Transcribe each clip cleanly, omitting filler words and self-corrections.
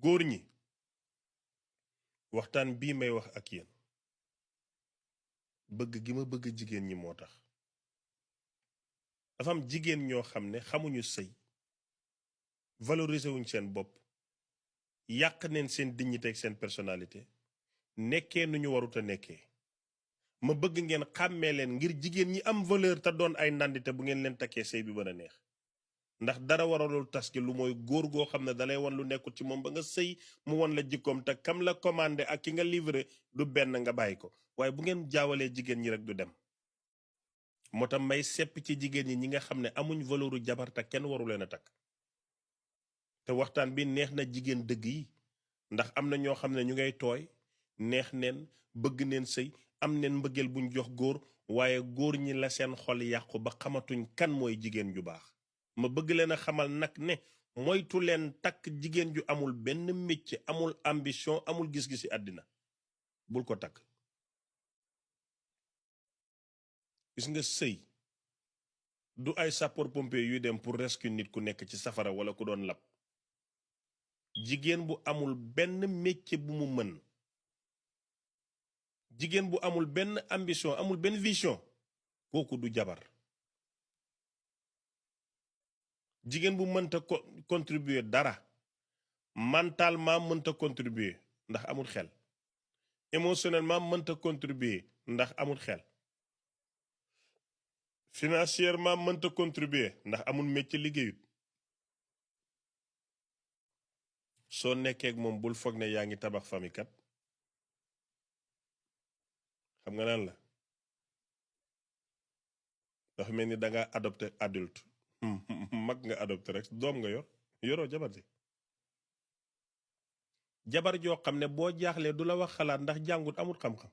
góor ñi waxtaan bii may wax ak yéen bëgg gi ma bëgg jigéen ñi moo tax dafa am jigéen ñoo xam ne xamuñu sëy valoriser wuñ seen bopp yàq neen seen dignité ak seen personnalité nekkee nu ñu warut a nekkee ma bëgg ngeen xàmmee leen ngir jigéen ñi am valeur te doon ay ndandite bu ngeen leen takkee sëy bi mën a neex ndax dara waralul tas gi lu mooy góor goo xam ne dalay wan lu nekkul ci moom ba nga sëy mu won la jikkoom te kam la commandé ak ki nga livré du benn nga bàyyi ko waaye bu ngeen jaawalee jigéen ñi rek du dem moo tax may sepp ci jigéen ñi nga xam ne amuñ valeuru jabar te kenn waru leen a takk te waxtaan bi neex na jigéen dëgg yi ndax am na ñoo xam ne ñu ngay tooy neex neen bëgg neen sëy am neen mbëggeel buñ jox góor waaye góor ñi la seen xol yàqu ba xamatuñ kan mooy jigéen ju baax ma bëgg leen a xamal nag ne moytu leen takk jigéen ju amul benn métier amul ambition amul gis-gisi àddina bul ko takk gis nga sëy du ay sapeur pompier yuy dem pour rescue nit ku nekk ci safara wala ku doon lab jigéen bu amul benn métier bu mu mën jigéen bu amul benn ambition amul benn vision kooku du jabar jigéen bu mënta contribuer dara mentalement mënta contribuer ndax amul xel émotionnellement mënta contribuer ndax amul xel financièrement mënta contribuer ndax amul métier liggéeyut soo nekkee ak moom bul foog ne yaa ngi tabax famille kat xam nga naan la dafa mel ni danga adopté adulte mag nga adopté rek doom nga yoroo jabar si jabar joo xam ne boo jaaxlee du la wax xalaat ndax jàngut amul xam-xam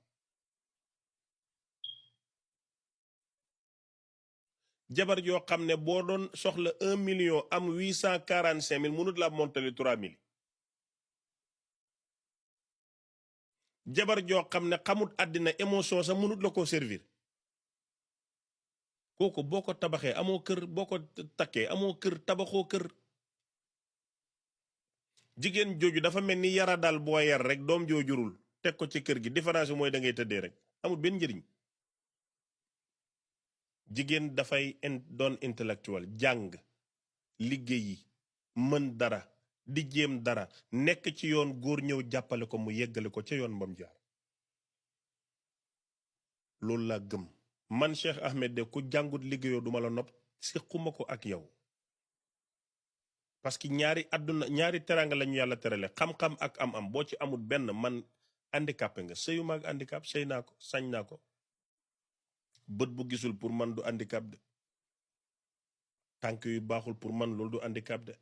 jabar joo xam ne boo doon soxla 1 million am 845 000 mënut la montali 3 000 jabar joo xam ne xamut àddina émotion sax mënut la ko servir kooku boo ko tabaxee amoo kër boo ko takkee amoo kër tabaxoo kër jigéen jooju dafa mel ni yara daal boo yar rek doom joo jurul teg ko ci kër gi différence bi mooy da ngay tëddee rek amul benn njëriñ jigéen dafay doon intellectuel jàng liggéeyi mën dara di jéem dara nekk ci yoon góor ñëw jàppale ko mu yeggale ko ca yoon bam jaar loolu laa gëm man Cheikh Ahmed de ku jàngut liggéeyoo duma la nopp siquma ko ak yow parce que ñaari teranga lañu yàlla terale xam-xam ak am-am boo ci amul benn man handicapé nga sëyuma ak handicap sëy naa ko sañ naa ko bët bu gisul pour man du handicap de tànk yu baaxul pour man loolu du handicap de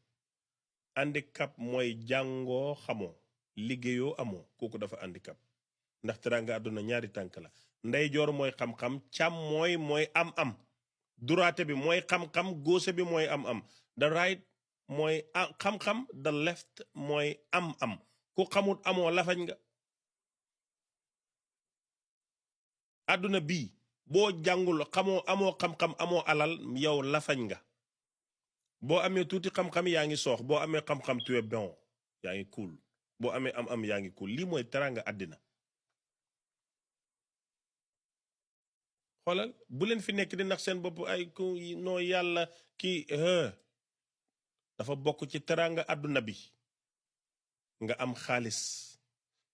handicap mooy jàngoo xamoo liggéeyoo amoo kooku dafa handicap ndax teranga àdduna ñaari tànk la ndeyjoor mooy xam-xam càmmooy mooy am-am droite bi mooy xam-xam gauche bi mooy am-am the right mooy xam-xam the left mooy am-am ku xamut amoo lafañ nga àdduna bii boo jàngul xamoo amoo xam-xam amoo alal yow lafañ nga boo amee tuuti xam-xam yaa ngi soox boo amee xam-xam tu es bon yaa ngi cool boo amee am-am yaa ngi cool lii mooy teranga àddina xoolal bu leen fi nekk di nax seen bopp ay ku noo yàlla kii dafa bokk ci teranga àdduna bi nga am xaalis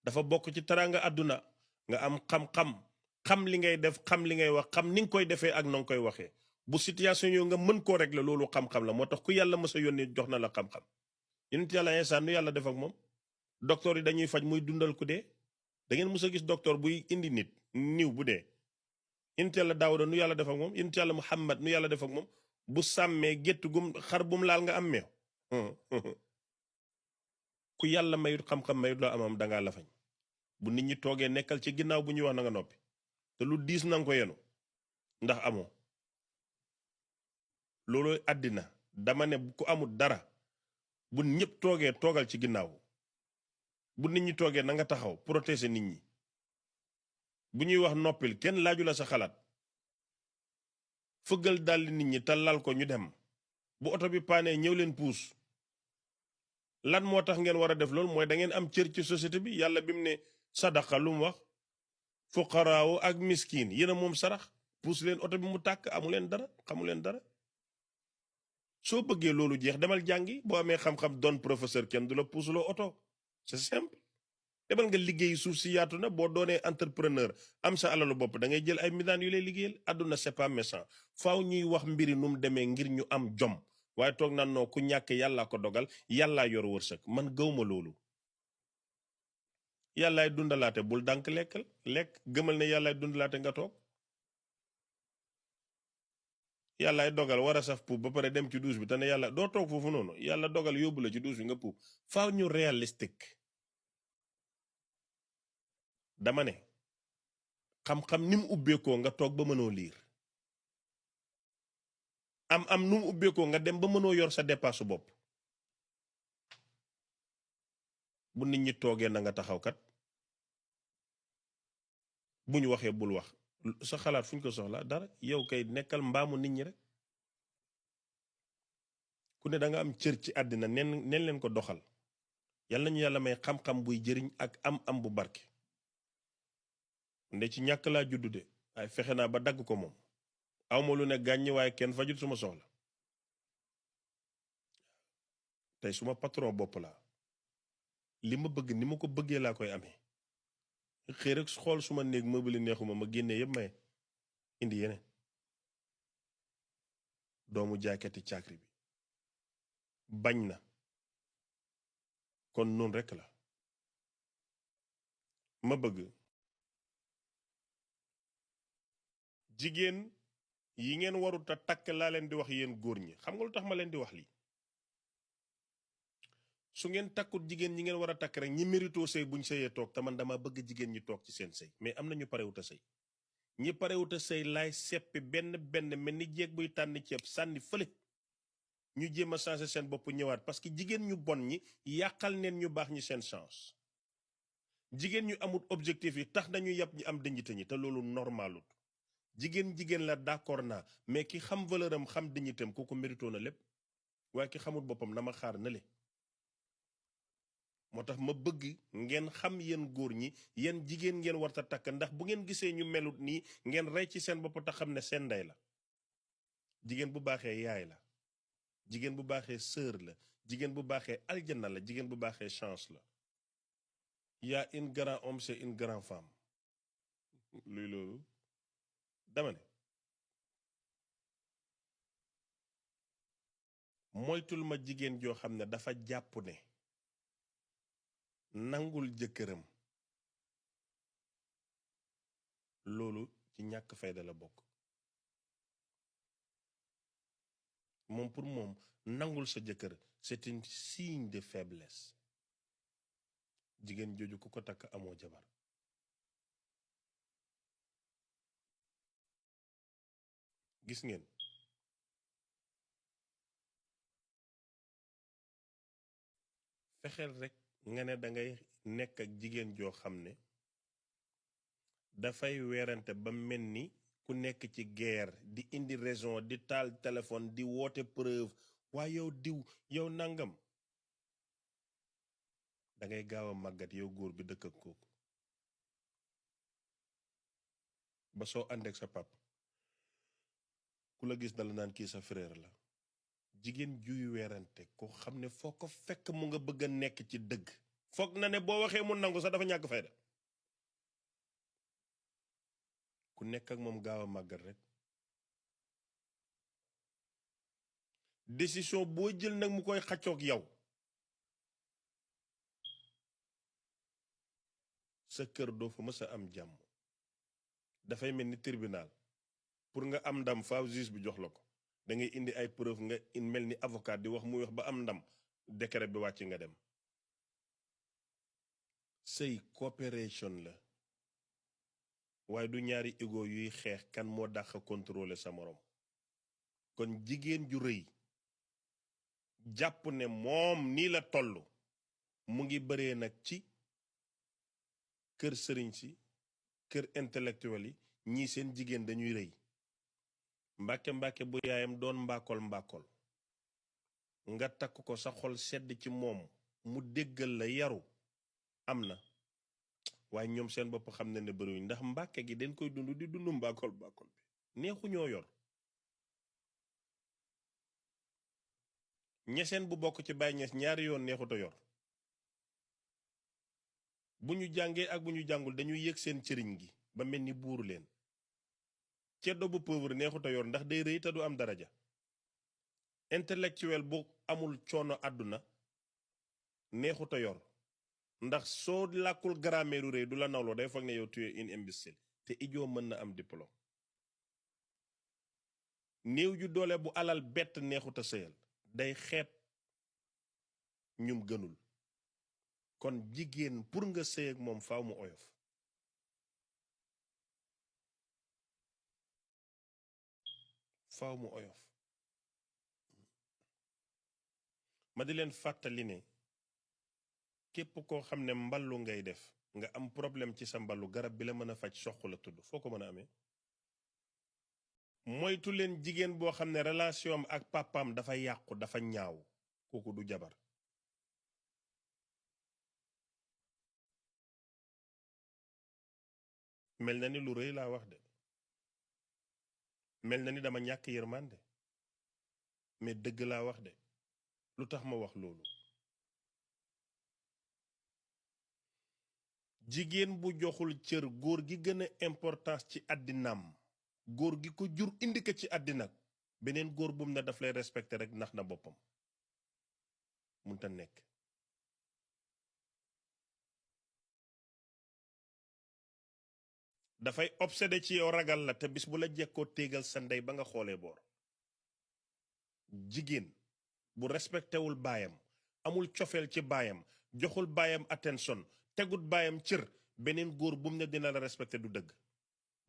dafa bokk ci teranga àdduna nga am xam-xam xam li ngay def xam li ngay wax xam ni nga koy defee ak na nga koy waxee bu situation yoo nga mën koo régler loolu xam-xam la moo tax ku yàlla mës a yónni jox na la xam-xam yonent yàlla insaan nu yàlla def ak moom docteur yi dañuy faj muy dundal ku dee da ngeen mës a gis docteur buy indi nit niw bu dee yonent yàlla daawuda nu yàlla def ak moom yonent yàlla muhammad nu yàlla def ak moom bu sàmmee gétt gum xar bum laal nga am meew ku yàlla mayut xam-xam mayut loo amam dangaa lafañ bu nit ñi toogee nekkal ci ginnaaw bu ñuy wax na nga noppi te lu diis na nga ko yenu ndax amoo loolu àddina dama ne ku amul dara bu ñëpp toogee toogal ci ginnaaw bu nit ñi toogee na nga taxaw protéger nit ñi bu ñuy wax noppil kenn laaju la sa xalaat fëggal daldi nit ñi te lal ko ñu dem bu oto bi paanee ñëw leen puus lan moo tax ngeen war a def loolu mooy da ngeen am cër ci société bi yàlla bi mu ne sadaqa lu mu wax fuqaraawu ak miskin yéen a moom sarax puus leen oto bi mu tàkk amu leen dara xamu leen dara soo bëggee loolu jeex demal jàngi boo amee xam-xam doon professeur kenn du la puusuloo oto c'est simple demal nga liggéey suuf si yaatu na boo doonee entrepreneur am sa alalu bopp da ngay jël ay midaan yu lay liggéeyal àdduna c'est pas méchant faaw ñuy wax mbiri nu mu demee ngir ñu am jom waaye toog nan noo ku ñàkk yàllaa ko dogal yàllaa yor wërsëg man gëwma loolu yàllaay dundalaate bul dànk lekk gëmal ne yàllaay dundalaate nga toog yàllaay dogal war a saf puub ba pare dem ci douche bi te ne yàlla doo toog foofu noonu yàlla dogal yóbbu la ci douche bi nga puub faaw ñu réalistique dama ne xam-xam ni mu ubbeekoo nga toog ba mënoo liir am nu mu ubbeekoo nga dem ba mënoo yor sa dépasse bopp bu nit ñi toogee na nga taxaw kat bu ñu waxee bul wax sa xalaat fu ñu ko soxla dara yow kay nekkal mbaamu nit ñi rek ku ne da nga am cër ci àddina nen leen ko doxal yàlla nañu yàlla may xam-xam buy jëriñ ak am bu barke nde ci ñàkk laa juddu de waaye fexe naa ba dagg ko moom awma lu ne gàññi waaye kenn fajut suma soxla tey suma patron bopp laa li ma bëgg ni ma ko bëggee laa koy amee xëy rek xool suma néeg meuble neexuma ma génnee yëpp may indi yeneen doomu jaaykati caakri bi bañ na kon noonu rekk la ma bëgg jigéen yi ngeen warut a takk laa leen di wax yéen góor ñi xam nga lu tax ma leen di wax lii su ngeen takkut jigéen ñi ngeen war a takk rek ñi mérito sëy buñ sëyee toog te man dama bëgg jigéen ñi toog ci seen sëy mais am na ñu parewut a sëy ñi parewut a sëy laay seppi benn mel ni jeeg buy tànn ceeb sànni fële ñu jéem a changer seen bopp ñëwaat parce que jigéen ñu bon ñi yàqal neen ñu baax ñi seen chance jigéen ñu amul objectif yi tax nañu yàpp ñi am dignité ñi te loolu normalut jigéen la d'accord naa mais ki xam valeur am xam dignité am kooku mérito na lépp waaye ki xamul boppam na ma xaar na le moo tax ma bëgg ngeen xam yéen góor ñi yéen jigéen ngeen warta takk ndax bu ngeen gisee ñu melut nii ngeen rey ci seen bopp te xam ne seen ndey la jigéen bu baaxee yaay la jigéen bu baaxee sœur la jigéen bu baaxee aljana la jigéen bu baaxee chance la yaa une grand homme c'est une grande femme luy loolu dama ne moytul ma jigéen joo xam ne dafa jàpp ne nangul jëkkëram loolu ci ñàkk fayda la bokk moom pour moom nangul sa jëkkër c'est un signe de faiblesse jigéen jooju ku ko takk amoo jabar gis ngeen fexeel rek nga ne dangay nekk ak jigéen joo xam ne dafay weerante ba mel ni ku nekk ci guerre di indi raison di taal téléphone di woote preuve waaye yow diw yow nangam dangay gaaw a màggat yow góor bi dëkk ak kooku ba soo ànd ak sa pap ku la gis dala naan kii sa frère la jigéen juy weerante ko xam ne foo ko fekk mu nga bëgg a nekk ci dëgg foog na ne boo waxee mu nangu sax dafa ñàkk fayda ku nekk ak moom gaaw a màggat rek décision boo jël nag mu koy xaccoog yow sa kër doo fa mës a am jàmm dafay mel ni tribunal pour nga am ndam faaw juge bi jox la ko da ngay indi ay preuve nga mel ni avocat di wax muy wax ba am ndam décret bi wàcc nga dem sëy coopération la waaye du ñaari ego yuy xeex kan moo dàq contrôler sa morom kon jigéen ju rëy jàpp ne moom nii la toll mu ngi bëree nag ci kër sëriñ si kër intellectuel yi ñii seen jigéen dañuy rëy mbàkke bu yaayam doon mbàkkol nga takk ko sa xol sedd ci moom mu déggal la yaru am na waaye ñoom seen bopp xam na ne bëriwuñ ndax mbàkke gi dañ koy dund di dund mbàkkol mbàkkol bi neexu ñoo yor ñeseen bu bokk ci Baay Ñas ñaari yoon neexut a yor bu ñu jàngee ak bu ñu jàngul dañuy yëg seen cëriñ gi ba mel ni buuru leen ceddo bu pauvre neexut a yor ndax day rëy te du am daraja intellectuel bu amul coono àdduna neexut a yor ndax soo làkkul grammaire rëy du la nawloo day foog ne yow tu es une imbécile te ijoo mën na am diplôme néew ju doole bu alal bett neexut a sëyal day xeeb ñum gënul kon jigéen pour nga sëy ak moom faaw mu oyof faaw mu oyof ma di leen fàttali ne képp koo xam ne mballu ngay def nga am problème ci sa mballu garab bi la mën a faj soq la tudd foo ko mën a amee moytu leen jigéen boo xam ne relation am ak papaam dafa yàqu dafa ñaaw kooku du jabar mel na ni lu rëy laa wax de mel na ni dama ñàkk yërmande mais dëgg laa wax de lu tax ma wax loolu jigéen bu joxul cër góor gi gën a importance ci àddinaam góor gi ko jur indi ko ci àddina beneen góor bum na daf lay respecté rek nax na boppam munta nekk dafay obsédé ci yow ragal la te bis bu la jekkoo téegal sa ndey ba nga xoolee boor jigéen bu respecté wul baayam amul cofeel ci baayam joxul baayam attention tegut baayam cër beneen góor bum ne dina la respecté du dëgg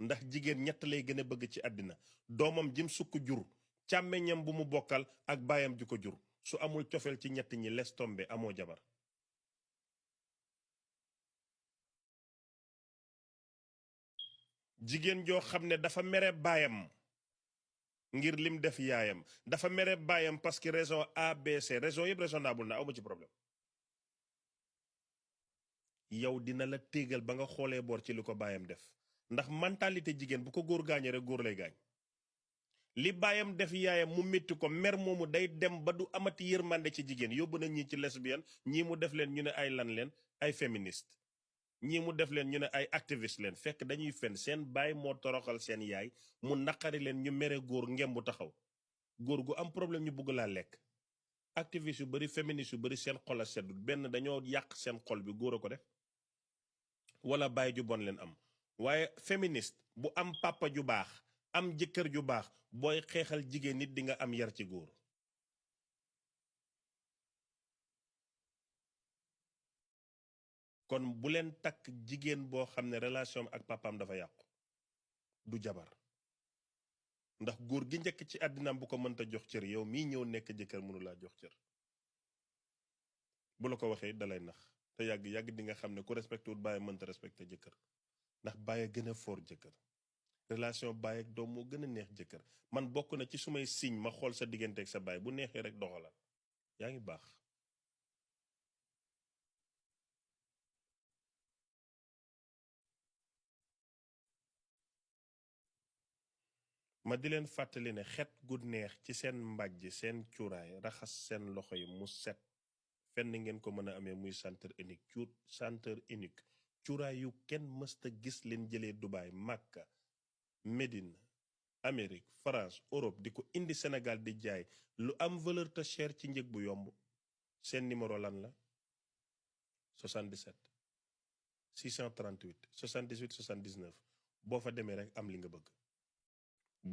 ndax jigéen ñett lay gën a bëgg ci àddina doomam jim sukk jur càmmeñam bu mu bokkal ak baayam ju ko jur su amul cofeel ci ñett ñi les tombe amoo jabar jigéen joo xam ne dafa mere baayam ngir lim def yaayam dafa mere baayam parce que raison ABC raison yëpp raisonnable na awma ci problème yow dina la téegal ba nga xoolee boor ci li ko baayam def ndax mentalité jigéen bu ko góor gaañee rek góor lay gaañ li baayam def yaayam mu métti ko mer moomu day dem ba du amati yërmande ci jigéen yóbbu na ñii ci lesbienne ñii mu def leen ñu ne ay lan leen ay féministe ñii mu def leen ñu ne ay activiste leen fekk dañuy fen seen baay moo toroxal seen yaay mu naqari leen ñu mere góor ngem bu taxaw góor gu am problème ñu bugg laa lekk activiste yu bari féministe yu bari seen xol a seddul benn dañoo yàq seen xol bi góor a ko def wala baay ju bon leen am waaye féministe bu am papa ju baax am jëkkër ju baax booy xeexal jigéen nit di nga am yar ci góor kon bu leen takk jigéen boo xam ne relation ak papaam dafa yàqu du jabar ndax góor gi njëkk ci àddinaam bu ko mënta jox cër yow mii ñëw nekk jëkkër mënu laa jox cër bu la ko waxee dalay nax te yàgg di nga xam ne ku respecté wut bàyyi mënta respecté jëkkër ndax bàyyi gën a foor jëkkër relation bàyyi ak doom moo gën a neex jëkkër man bokk na ci sumay signe ma xool sa diggante ak sa baay bu neexee rek doxalal yaa ngi baax ma di leen fàttali ne xet gu neex ci seen mbàjj seen cuuraay raxas seen loxo yi mu set fenn ngeen ko mën a amee muy centre unique centre unique cuuraay yu kenn mësta gis leen jëlee Dubaï Makka Médine Amérique France Europe di ko indi Sénégal di jaay lu am valeur te cher ci njëg bu yomb seen numéro lan la 77 638 78 79 boo fa demee rek am li nga bëgg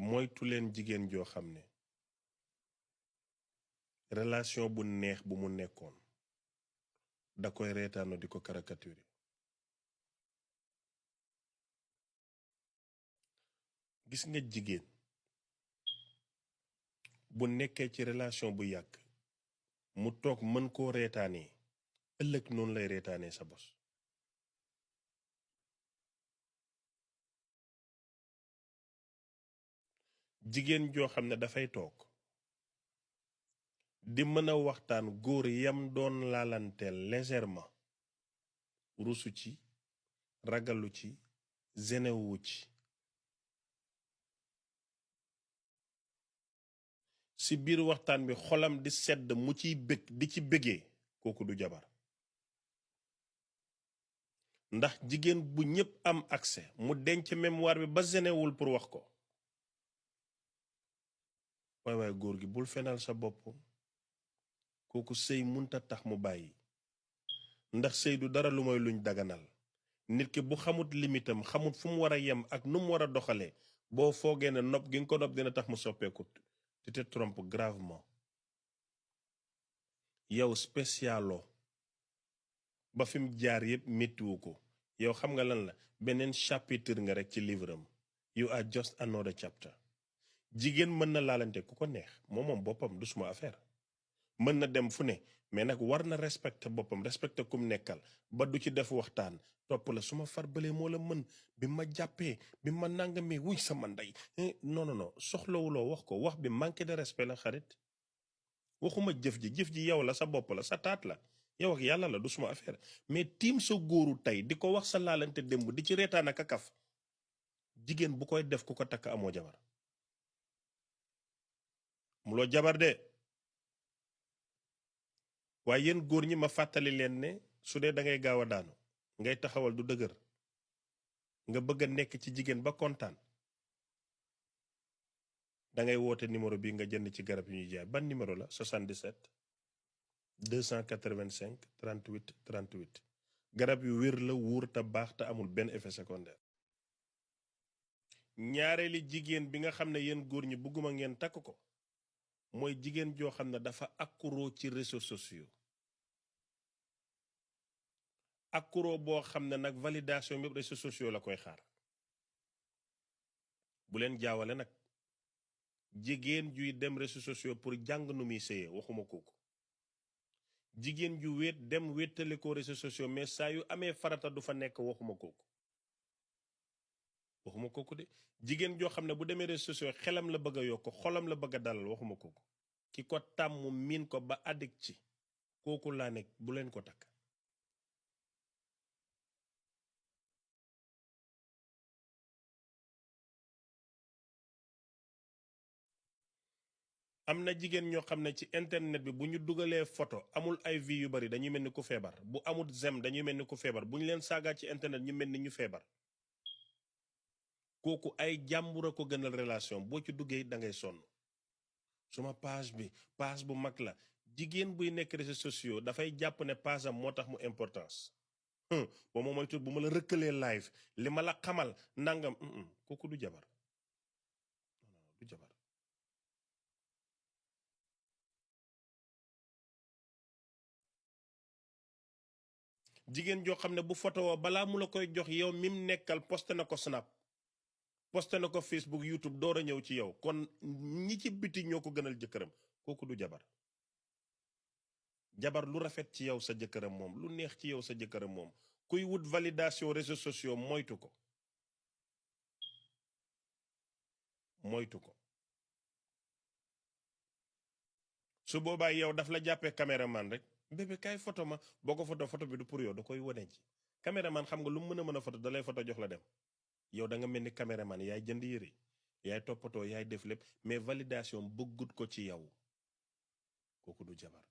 moytu leen jigéen joo xam ne relation bu neex bu mu nekkoon da koy reetaano di ko caricature gis nga jigéen bu nekkee ci relation bu yàgg mu toog mën koo reetaanee ëllëg noonu lay reetaanee sa bos jigéen joo xam ne dafay toog di mën a waxtaan góor yam doon laalanteel légèrement rusu ci ragalu ci genewu ci si biir waxtaan bi xolam di sedd mu ciy bëgg di ci bëggee kooku du jabar ndax jigéen bu ñépp am accès mu denc mémoire bi ba genewul pour wax ko waaye góor gi bul fenal sa bopp kooku sëy munta tax mu bàyyi ndax sëy du dara lu mooy luñ daganal nit ki bu xamut limitam xamut fu mu war a yem ak nu mu war a doxalee boo foogee ne nopp gi nga ko nopp dina tax mu soppeeku tu te trompes gravement yow spécialo ba fi mu jaar yépp méttiwu ko yow xam nga lan la beneen chapitre nga rek ci livre am you are just another chapter jigéen mën na laalante ku ko neex moom boppam du suma affaire mën na dem fu ne mais nag war na respecter boppam respecter kum nekkal ba du ci def waxtaan topp la su ma far bëlee moo la mën bi ma jàppee bi ma nangamee wuy sama ndey non soxlawuloo wax ko wax bi manque de respect la xarit waxuma jëf ji yow la sa bopp la sa taat la yow ak yàlla la du suma affaire mais tiim sa góoru tey di ko wax sa laalante démb di ci reetaan ak a kaf jigéen bu koy def ku ko takk amoo jabar muloo jabar de waaye yéen góor ñi ma fàttali leen ne su dee da ngay gaaw a daanu ngay taxawal du dëgër nga bëgg a nekk ci jigéen ba kontaan da ngay woote numéro bi nga jënd ci garab yu ñuy jaay ban numéro la 77 285 38 38 garab yu wér la wuur te baax te amul benn effet secondaire. ñaareeli jigéen bi nga xam ne yéen góor ñi bëgguma ngeen takk ko mooy jigéen joo xam ne dafa accro ci réseaux sociaux accro boo xam ne nag validation yëpp réseaux sociaux la koy xaar bu leen jaawale nag jigéen juy dem réseaux sociaux pour jàng nu muy sëyee waxuma kooku jigéen ju wéet dem wéttale ko réseaux sociaux mais saa yu amee farata du fa nekk waxuma kooku de jigéen joo xam ne bu demee réseaux sociaux xelam la bëgg a yokk xolam la bëgg a dalal waxuma kooku ki ko tàmm miin ko ba addict ci kooku laa nekk bu leen ko takk am na jigéen ñoo xam ne ci internet bi bu ñu dugalee photo amul ay vie yu bari dañuy mel ni ku feebar bu amul zem dañuy mel ni ku feebar bu ñu leen saagaa ci internet ñu mel ni ñu feebar kooku ay jàmbura ko gënal relation boo ci duggee da ngay sonn suma page bu mag la jigéen buy nekk réseaux sociaux dafay jàpp ne page am moo tax mu importance ba moom mooy tur bu ma la rëkkalee live li ma la xamal nangam kooku du jabar du jabar jigéen joo xam ne bu photo woo balaa mu la koy jox yow mim nekkal posté na ko snap posté na ko Facebook YouTube door a ñëw ci yow kon ñi ci biti ñoo ko gënal jëkkëram kooku du jabar jabar lu rafet ci yow sa jëkkëram moom lu neex ci yow sa jëkkëram moom kuy wut validation réseaux sociaux moytu ko su boobaa yow daf la jàppee caméraman rek bébé kaay photo ma boo ko photo bi du pour yow da koy wane ci caméraman xam nga lu mu mën a photo da lay photo jox la dem yow da nga mel ni caméraman yaay jënd yëre yaay toppatoo yaay def lépp mais validation bëggut ko ci yow kooku du jabar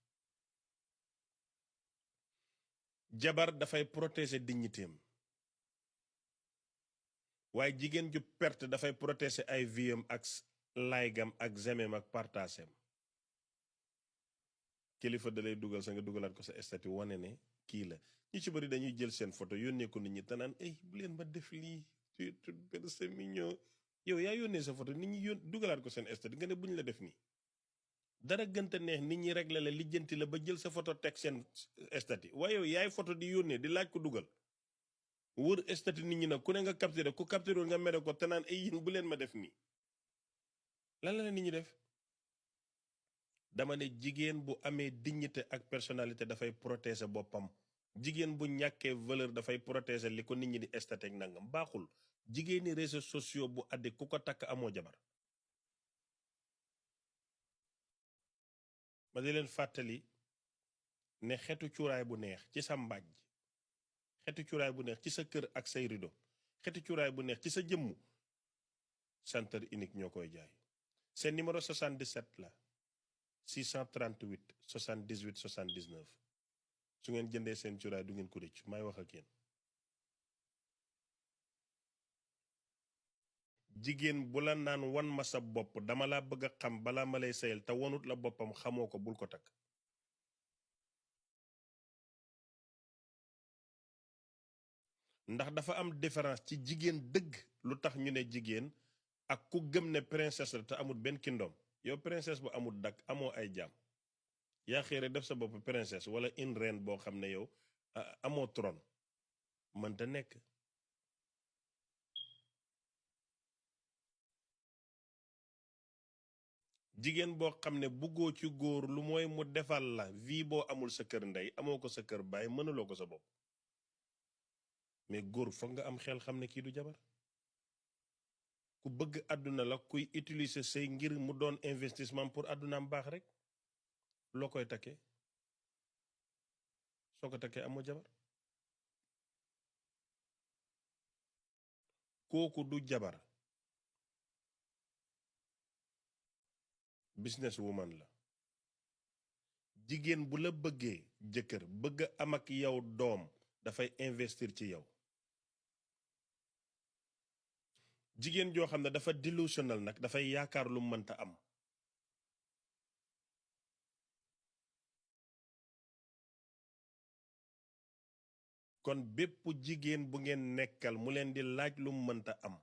jabar dafay protéger dignitéem waaye jigéen ju perte dafay protéger ay viam ak laygam ak zemem ak partagem kilifa da lay dugal sa nga dugalaat ko sa statut wane ne kii la ñu ci bëri dañuy jël seen photo yónnee ko nit ñi te naan bu leen ma def lii c'est mignon yow yaa yónnee sa photo nit ñi dugalaat ko seen statut nga ne buñ la def nii dara gënta neex nit ñi régler la lijjanti la ba jël sa photo teg seen statut waaye yow yaay photo di yónnee di laaj ko dugal wër statut nit ñi nag ku ne nga capturé ku capturé nga mere ko te naan yéen bu leen ma def nii lan la nit ñi def dama ne jigéen bu amee dignité ak personnalité dafay protéger boppam jigéen bu ñàkkee valeur dafay protéger li ko nit ñi di estatek nangam baaxul jigéeni réseaux sociaux bu addi ku ko takk amoo jabar ma di leen fàttali ne xetu cuuraay bu neex ci sa mbàjj, xetu cuuraay bu neex ci sa kër ak say rido, xetu cuuraay bu neex ci sa jëmm, Centre Unique ñoo koy jaay. seen numéro 77 la 638 78 79 su ngeen jëndee seen cuuraay du ngeen ko rëcc, may wax ak yéen. jigéen bu la naan wan ma sa bopp dama la bëgg a xam balaa ma lay sayal te wonut la boppam xamoo ko, bul ko takk. ndax dafa am différence ci jigéen dëgg lu tax ñu ne jigéen ak ku gëm ne princesse la te amul benn kindoom. yow princesse bu amul dak amoo ay jaam, yaa xëy def sa bopp princesse wala une reine boo xam ne yow amoo trône, mënta nekk. jigéen boo xam ne buggoo ci góor lu mooy mu defal la vie boo amul sa kër ndey amoo ko sa kër baay mënuloo ko sa bopp, mais góor foog nga am xel xam ne kii du jabar. ku bëgg àdduna la kuy utiliser say ngir mu doon investissement pour àddunaam baax rek, loo koy takkee soo ko takkee amoo jabar. kooku du jabar, business woman la. jigéen bu la bëggee jëkkër bëgg am ak yow doom dafay investir ci yow. jigéen joo xam ne dafa delusional nag dafay yaakaar lu mënta am. kon bépp jigéen bu ngeen nekkal mu leen di laaj lu mënta am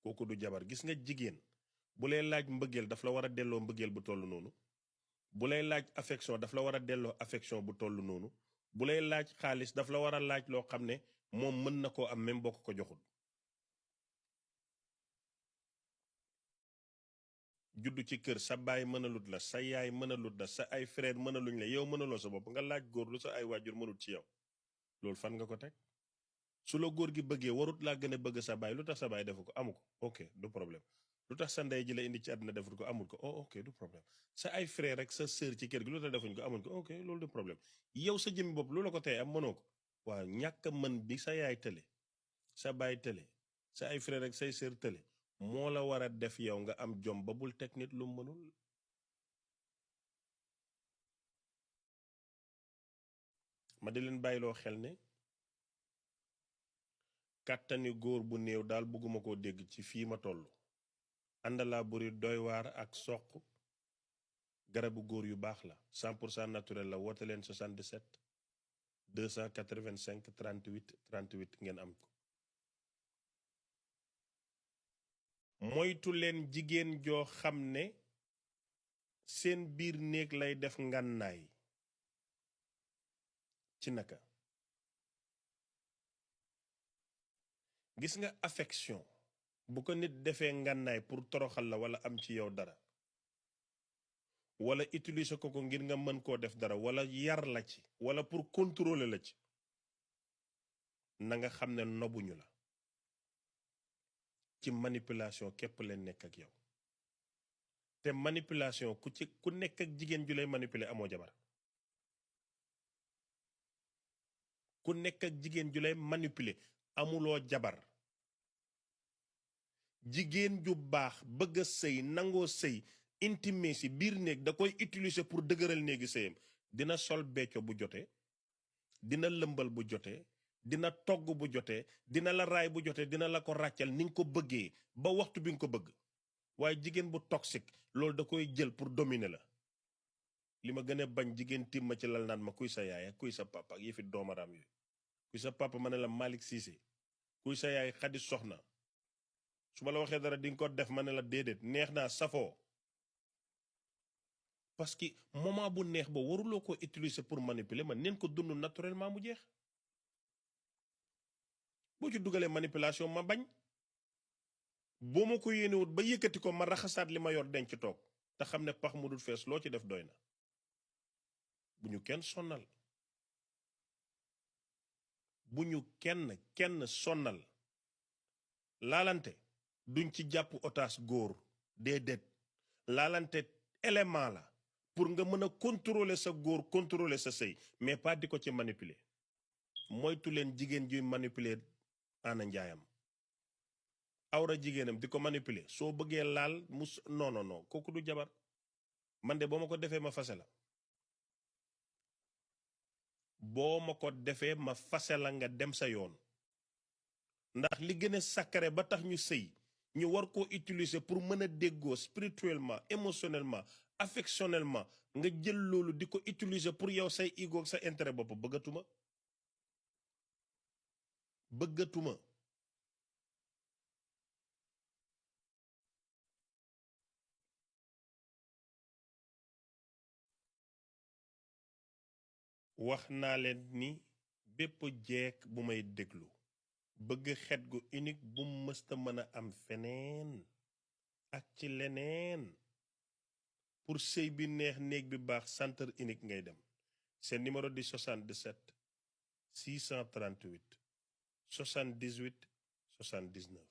kooku du jabar. gis nga jigéen bu lay laaj mbëggeel daf la war a delloo mbëggeel bu toll noonu, bu lay laaj affection daf la war a delloo affection bu toll noonu, bu lay laaj xaalis daf la war a laaj loo xam ne moom mën na koo am même boo ko joxul. juddu ci kër sa baay mënalut la, sa yaay mënalut la, sa ay frère mënaluñ la, yow mënaloo sa bopp nga laaj góor lu sa ay waajur mënut ci yow, loolu fan nga ko teg? su la góor gi bëggee warut laa gën a bëgg sa baay, lu tax sa baay defu ko? amu ko, ok du problème. lu tax sa ndey ji la indi ci àdduna defut ko? amul ko, oh ok du problème. sa ay frère rek sa sœur ci kër gi lu tax defuñ ko? amuñ ko, ok loolu du problème. yow sa jëmmi bopp lu la ko tey am mënoo ko. waaw ñàkk mën bi sa yaay tële, sa baay tële, sa ay frère rek say sœur tële moo la war a def yow nga am jom ba bul teg nit lu mënul. ma di leen bàyyiloo xel ne kàttani góor bu néew daal bëgguma koo dégg ci fii ma toll. àndalaa buri doy waar ak soq garabu góor yu baax la 100% naturel la. woote leen 77 285 38 38 ngeen am ko. moytu leen jigéen joo xam ne seen biir néeg lay def ngànnaay. ci naka? gis nga affection bu ko nit defee ngànnaay pour toroxal la wala am ci yow dara, wala utiliser ko ngir nga mën koo def dara, wala yar la ci, wala pour contrôler la ci, na nga xam ne nobuñu la. ci manipulation képp leen nekk ak yow. te manipulation ku nekk ak jigéen ju lay manipuler amoo jabar. ku nekk ak jigéen ju lay manipuler amuloo jabar. jigéen ju baax bëgg a sëy nangoo sëy intimacy biir néeg da koy utiliser pour dëgëral néegi sëyam. dina sol becco bu jotee, dina lëmbal bu jotee, dina togg bu jotee, dina la raay bu jotee, dina la ko ràccal ni nga ko bëggee ba waxtu bi nga ko bëgg. waaye jigéen bu toxique loolu da koy jël pour dominer la. li ma gën a bañ jigéen timma ci lal naan ma kuy sa yaay ak kuy sa papa ak yëfi doomaraam yooyu. kuy sa papa ma ne la Malick Cissé, kuy sa yaay Xadi Soxna. su ma la waxee dara di nga ko def ma ne la déedéet neex naa safoo. parce que moment bu neex ba waruloo ko utiliser pour manipuler ma neen ko dund naturellement mu jeex. boo ci dugalee manipulation ma bañ. boo ma ko yéenewut ba yëkkati ko ma raxasaat li ma yor denc toog te xam ne pax mu dul fees loo ci def doy na. bu ñu kenn sonnal. bu ñu kenn sonnal. laalante duñ ci jàpp otage góor déedéet. laalante élément la pour nga mën a contrôler sa góor contrôler sa sëy mais pas di ko ci manipuler moytu leen jigéen juy manipuler ana njaayam awra jigéenam di ko manipuler soo bëggee laal non non non kooku du jabar man de boo ma ko defee ma fase la boo ma ko defee ma fase la nga dem sa yoon ndax li gën a sacré ba tax ñu sëy ñu war koo utiliser pour mën a déggoo spirituellement émotionnellement affectionnellement nga jël loolu di ko utiliser pour yow say ego sa intérêt bopp bëggatuma wax naa leen ni bépp jeeg bu may déglu bëgg xet gu unique bu mësta mën a am feneen ak ci leneen pour sëy bi neex néeg bi baax centre unique ngay dem seen numéro di 77 638 78 79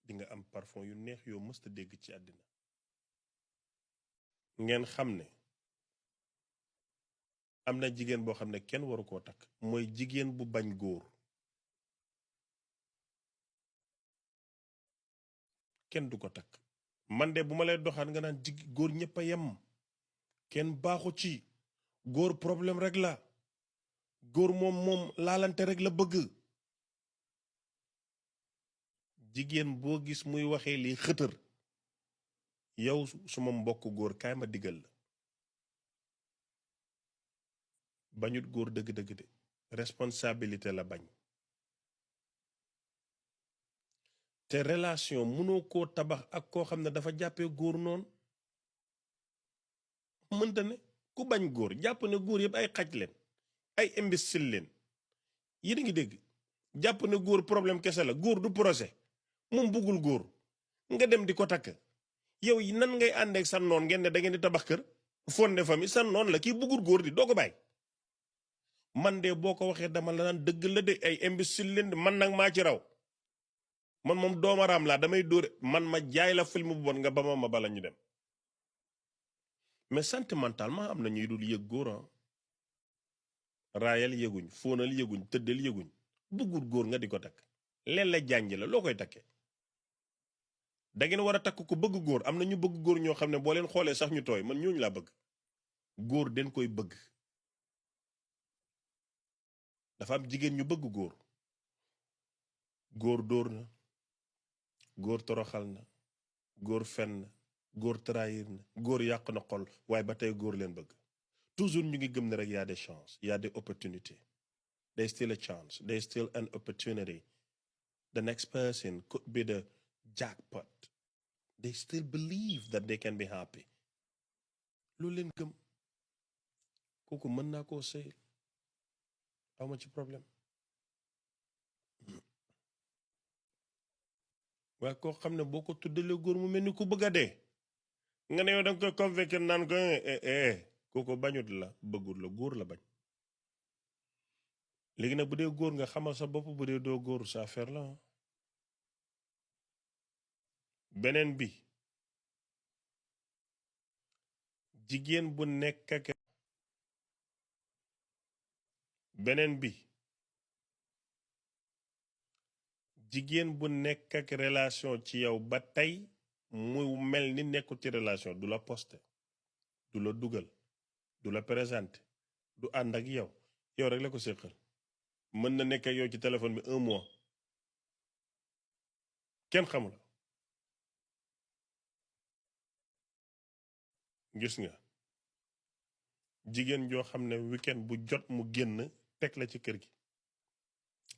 di nga am parfum yu neex yoo mësta dégg ci àddina ngeen xam ne am na jigéen boo xam ne kenn waru koo takk mooy jigéen bu bañ góor kenn du ko takk man de bu ma lay doxaan nga naan góor ñëpp a yem kenn baaxu ci góor problème rek la góor moom laalante rek la bëgg jigéen boo gis muy waxee lii xëtër yow suma mbokk góor kaay ma diggal la bañut góor dëgg-dëgg de responsabilité la bañ te relation mënoo koo tabax ak koo xam ne dafa jàppee góor noonu mënta ne ku bañ góor jàpp ne góor yëpp ay xaj leen ay imbécile leen yéen a ngi dégg jàpp ne góor problème kese la góor du projet moom bëggul góor nga dem di ko takk yow yi nan ngay àndeek sa noon ngeen ne da ngeen di tabax kër fonde famille sa noon la kii bëggul góor di doo ko bàyyi man de boo ko waxee dama la naan dëgg la de ay imbécile leen man nag maa ci raw man moom doomaraam laa damay dóore man ma jaay la film bu bon nga ba ma bala ñu dem mais sentimentalement am na ñuy dul yëg góor raayal yëguñ fóonal yëguñ tëddal yëguñ bëggul góor nga di ko takk leen la jànj la loo koy takkee da ngeen war a takk ko bëgg góor am na ñu bëgg góor ñoo xam ne boo leen xoolee sax ñu tooy man ñooñu laa bëgg góor den koy bëgg dafa am jigéen ñu bëgg góor góor dóor na góor toroxal na góor fen na góor trahir na góor yàq na xol waaye ba tey góor leen bëgg toujours ñu ngi gëm ne rek y a des chances y a des opportunités there's still a chance there's still an opportunity the next person could be the jackpot they still believe that they can be happy loolu leen gëm kooku mën naa koo sëy awma ci problème waaye koo xam ne boo ko tuddalee góor mu mel ni ku bëgg a dee nga ne yow danga koy convaincre naan ko kooku bañut la bëggul la góor la bañ léegi nag bu dee góor nga xamal sa bopp bu dee doo góor sa affaire la beneen bi jigéen bu nekk ak beneen bi jigéen bu nekk ak relation ci yow ba tey mu mel ni nekkul ci relation du la poste du la dugal du la présenté du ànd ak yow yow rek la ko séqal mën na nekk ak yow ci téléphone bi 1 mois kenn xamula gis nga jigéen joo xam ne weekend bu jot mu génn teg la ci kër gi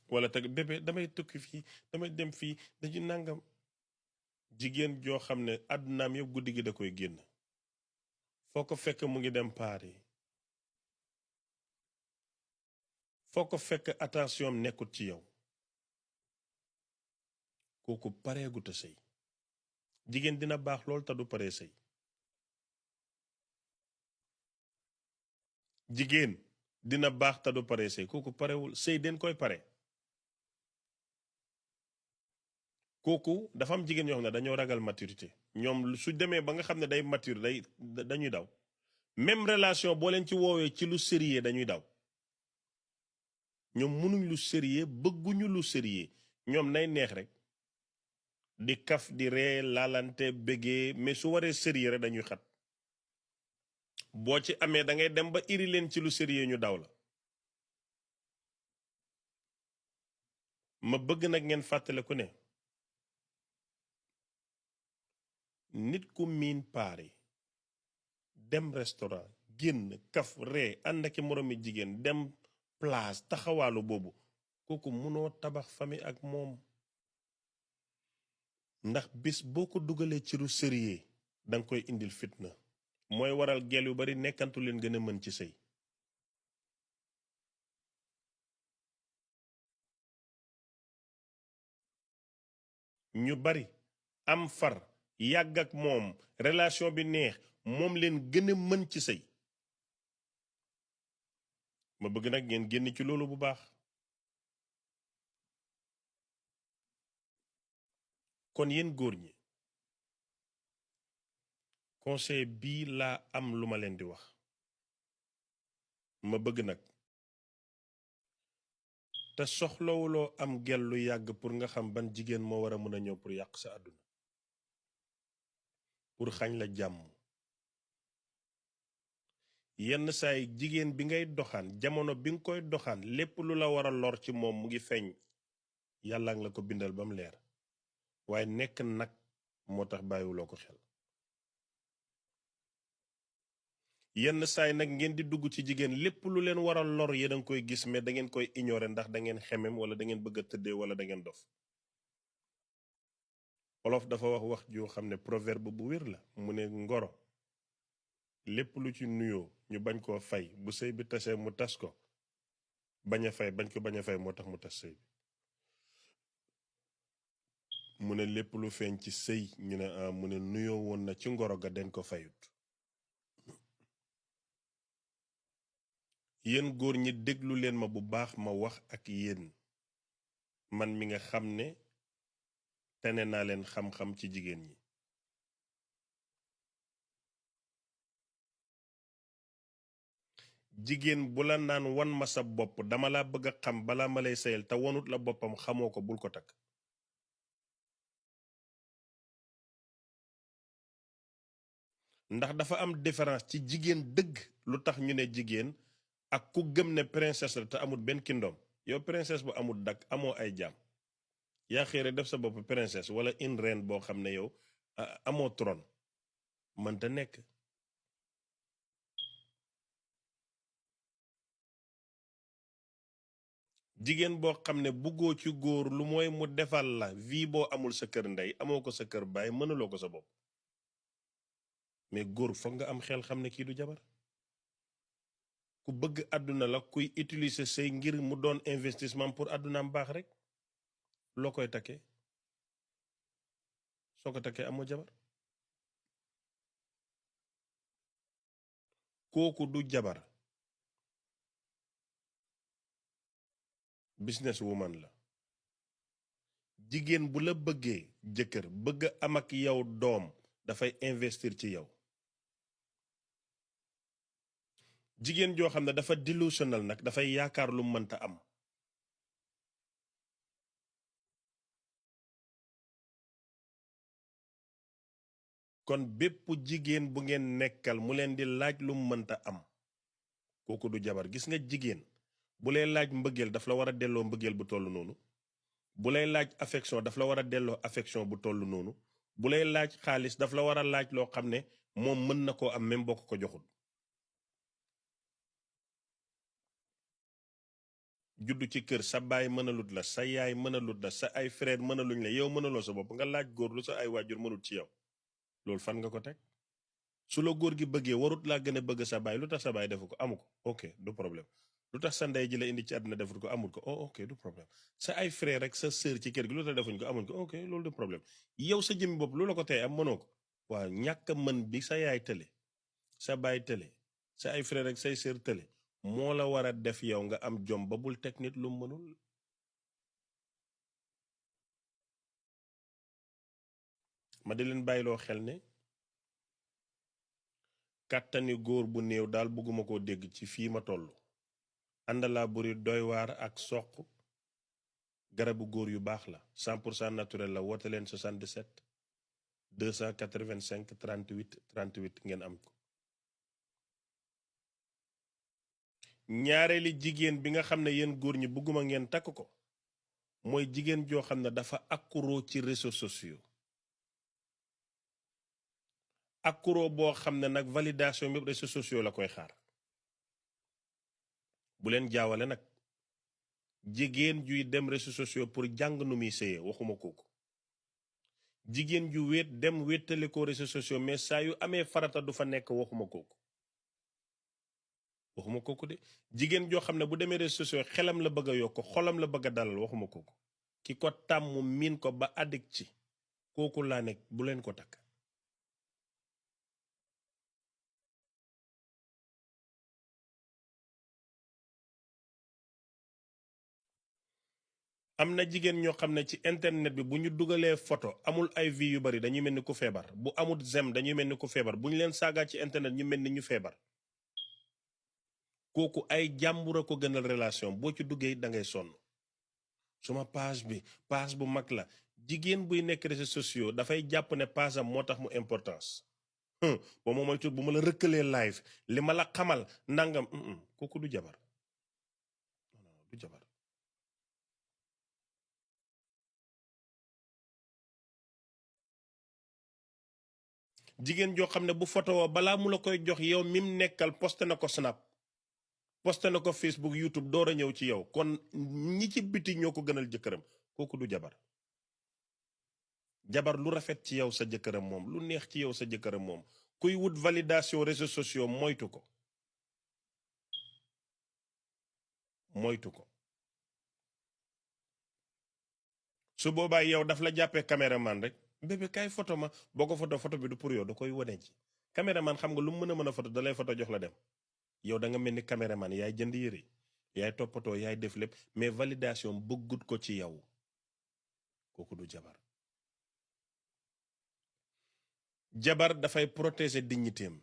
wala teg bébé damay tukki fii damay dem fii dañu nangam jigéen joo xam ne àddunaam yëpp guddi gi da koy génn foo ko fekk mu ngi dem paari foo ko fekk attention am nekkut ci yow kooku pareegut a sëy jigéen dina baax lool te du paree sëy jigéen dina baax te du paree sëy kooku parewul sëy den koy pare kooku dafa am jigéen ñoo xam ne dañoo ragal maturité ñoom su demee ba nga xam ne day mature dañuy daw même relation boo leen ci woowee ci lu sérieux dañuy daw ñoom mënuñ lu sérieux bëgguñu lu sérieux ñoom nay neex rek di kaf di ree laalante bégee mais su waree sérieux rek dañuy xat boo ci amee da ngay dem ba iri leen ci lu sérieux ñu daw la ma bëgg nag ngeen fàttale ku ne nit ku miin paari dem restaurant génn kaf ree ànd ak moroomi jigéen dem place taxawaalu boobu kooku mënoo tabax famille ak moom ndax bis boo ko dugalee ci lu sérieux danga koy indil fitna mooy waral gel yu bari nekkantu leen gën a mën ci sëy ñu bari am far yàgg ak moom relation bi neex moom leen gën a mën ci sëy ma bëgg nag ngeen génn ci loolu bu baax kon yéen góor ñi conseil bii laa am lu ma leen di wax ma bëgg nag te soxlawuloo am gel lu yàgg pour nga xam ban jigéen moo war a mën a ñëw pour yàq sa àdduna pour xañ la jàmm yenn saay jigéen bi ngay doxaan jamono bi nga koy doxaan lépp lu la war a lor ci moom mu ngi feeñ yàlla nga la ko bindal ba mu leer waaye nekk nag moo tax bàyyiwuloo ko xel yenn saay nag ngeen di dugg ci jigéen lépp lu leen war a lor yéen a ngi koy gis mais da ngeen koy ignorer ndax da ngeen xemem wala da ngeen bëgg a tëddee wala da ngeen dof Wolof dafa wax joo xam ne proverbe bu wér la mu ne ngoro lépp lu ci nuyoo ñu bañ koo fay bu sëy bi tasee mu tas ko bañ a fay bañ ko bañ a fay moo tax mu tas sëy bi mu ne lépp lu feeñ ci sëy ñu ne mu ne nuyoo woon na ci ngoro ga den ko fayut yéen góor ñi déglu leen ma bu baax ma wax ak yéen man mi nga xam ne tene naa leen xam-xam ci jigéen ñi jigéen bu la naan wan ma sa bopp dama la bëgg a xam balaa ma lay sëyal te wonut la boppam xamoo ko bul ko takk ndax dafa am différence ci jigéen dëgg lu tax ñu ne jigéen ak ku gëm ne princesse la te amul benn kindoom yow princesse bu amul dak amoo ay jaam yaa xëy def sa bopp princesse wala une reine boo xam ne yow amoo trône mënta nekk jigéen boo xam ne buggoo ci góor lu mooy mu defal la vie boo amul sa kër ndey amoo ko sa kër baay mënuloo ko sa bopp mais góor foog nga am xel xam ne kii du jabar ku bëgg àdduna la kuy utiliser say ngir mu doon investissement pour àddunaam baax rek loo koy takkee soo ko takkee amoo jabar kooku du jabar business woman la jigéen bu la bëggee jëkkër bëgg am ak yow doom dafay investir ci yow jigéen joo xam ne dafa delusional nag dafay yaakaar lu mënta am kon bépp jigéen bu ngeen nekkal mu leen di laaj lu mënta am kooku du jabar gis nga jigéen bu lay laaj mbëggeel daf la war a delloo mbëggeel bu toll noonu bu lay laaj affection daf la war a delloo affection bu toll noonu bu lay laaj xaalis daf la war a laaj loo xam ne moom mën na koo am même boo ko joxul juddu ci kër sa baay mënalut la sa yaay mënalut la sa ay frère mënaluñ la yow mënaloo sa bopp nga laaj góor lu sa ay waajur mënut ci yow loolu fan nga ko teg su la góor gi bëggee warut laa gën a bëgg sa baay lu tax sa baay defu ko amu ko ok du problème lu tax sa ndey ji la indi ci àdduna defut ko amul ko ok du problème sa ay frère rek sa sœur ci kër gi lu tax defuñ ko amuñ ko ok loolu du problème yow sa jëmmi bopp lu la ko tey am mënoo ko waaw ñàkk mën bi sa yaay tële sa baay tële sa ay frère rek say sœur tële moo la war a def yow nga am jom ba bul teg nit lu mënul ma di leen bàyyiloo xel ne kàttani góor bu néew daal bëgguma koo dégg ci fii ma toll. àndalaa buri doy waar ak soq garabu góor yu baax la 100% naturel la woote leen 77 285 38 38 ngeen am ko. ñaareeli jigéen bi nga xam ne yéen góor ñi bëgguma ngeen takk ko mooy jigéen joo xam ne dafa accro ci réseaux sociaux. accro boo xam ne nag validation bi réseaux sociaux la koy xaar. bu leen jaawale nag jigéen juy dem réseaux sociaux pour jàng nu muy séyee waxuma kooku. jigéen ju wéet dem wéttale ko réseaux sociaux mais saa yu amee farata du fa nekk waxuma kooku de jigéen joo xam ne bu demee réseaux sociaux xelam la bëgg a yokk xolam la bëgg a dalal waxuma kooku. ki ko tàmm miin ko ba addict ci kooku laa nekk bu leen ko takk. am na jigéen ñoo xam ne ci internet bi bu ñu dugalee photo amul ay vie yu bari dañuy mel ni ku feebar bu amul zem dañuy mel ni ku feebar bu ñu leen saagaa ci internet ñu mel ni ñu feebar. kooku ay jàmbur a ko gënal relation boo ci duggee da ngay sonn. suma page bu mag la jigéen buy nekk réseaux sociaux dafay jàpp ne page am moo tax mu importance. ba moom mooy tur bu ma la rëkkalee live li ma la xamal nangam kooku du jabar du jabar. jigéen joo xam ne bu photo woo balaa mu la koy jox yow mim nekkal posté na ko snap posté na ko Facebook YouTube door a ñëw ci yow kon ñi ci biti ñoo ko gënal jëkkëram kooku du jabar. jabar lu rafet ci yow sa jëkkëram moom lu neex ci yow sa jëkkëram moom kuy wut validation réseaux sociaux moytu ko su boobaa yow daf la jàppee caméraman rek bébé kay photo ma boo ko photo bi du pour yow da koy wane ci caméraman xam nga lu mu mën a photo da lay photo jox la dem yow da nga mel ni caméraman yaay jënd yëre yaay toppatoo yaay def lépp mais validation bëggut ko ci yow kooku du jabar. jabar dafay protéger dignitéem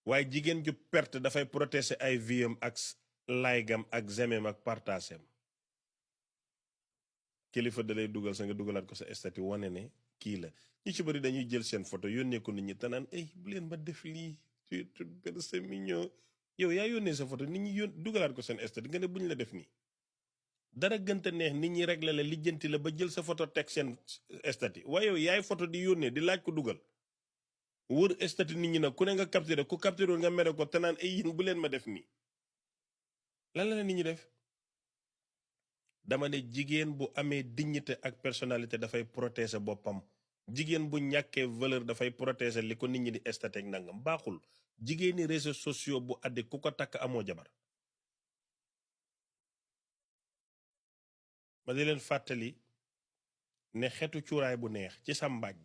waaye jigéen ju perte dafay protéger ay viam ak laygam ak zemem ak partagem. kilifa da lay dugal sa nga dugalaat ko sa statut wane ne kii la ñi ci bëri dañuy jël seen photo yónnee ko nit ñi te naan bu leen ma def lii c'est mignon yow yaa yónnee sa photo nit ñi dugalaat ko seen statut nga ne buñ la def nii. dara gënta neex nit ñi réglé la lijjanti la ba jël sa photo teg seen statut waaye yow yaay photo di yónnee di laaj ko dugal wër statut nit ñi nag ku ne nga capturé ku capturé nga mere ko te naan yéen bu leen ma def nii lan la nit ñi def. dama ne jigéen bu amee dignité ak personnalité dafay protéger boppam jigéen bu ñàkkee valeur dafay protéger li ko nit ñi di statut ak nangam baaxul jigéeni réseaux sociaux bu addi ku ko takk amoo jabar. ma di leen fàttali ne xetu cuuraay bu neex ci sa mbaaj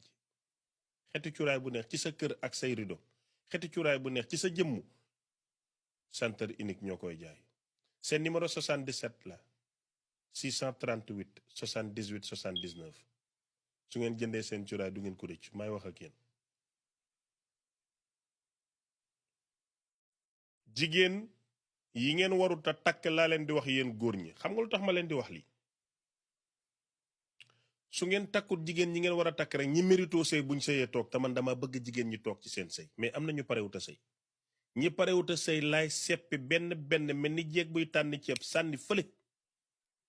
xetu cuuraay bu neex ci sa kër ak say rido xetu cuuraay bu neex ci sa jëmmu Centre Unique ñoo koy jaay seen numéro 77 la 638 78 79 su ngeen jëndee seen cuuraay du ngeen ko rëcc may wax ak yéen. jigéen yi ngeen warut a takk laa leen di wax yéen góor ñi xam nga lu tax ma leen di wax lii. su ngeen takkut jigéen ñi ngeen war a takk rek ñi mérito sëy buñ sëyee toog te man dama bëgg jigéen ñi toog ci seen sëy mais am na ñu parewut a sëy ñi parewut a sëy laay seppi benn mel ni jéeg buy tànn ceeb sànni fële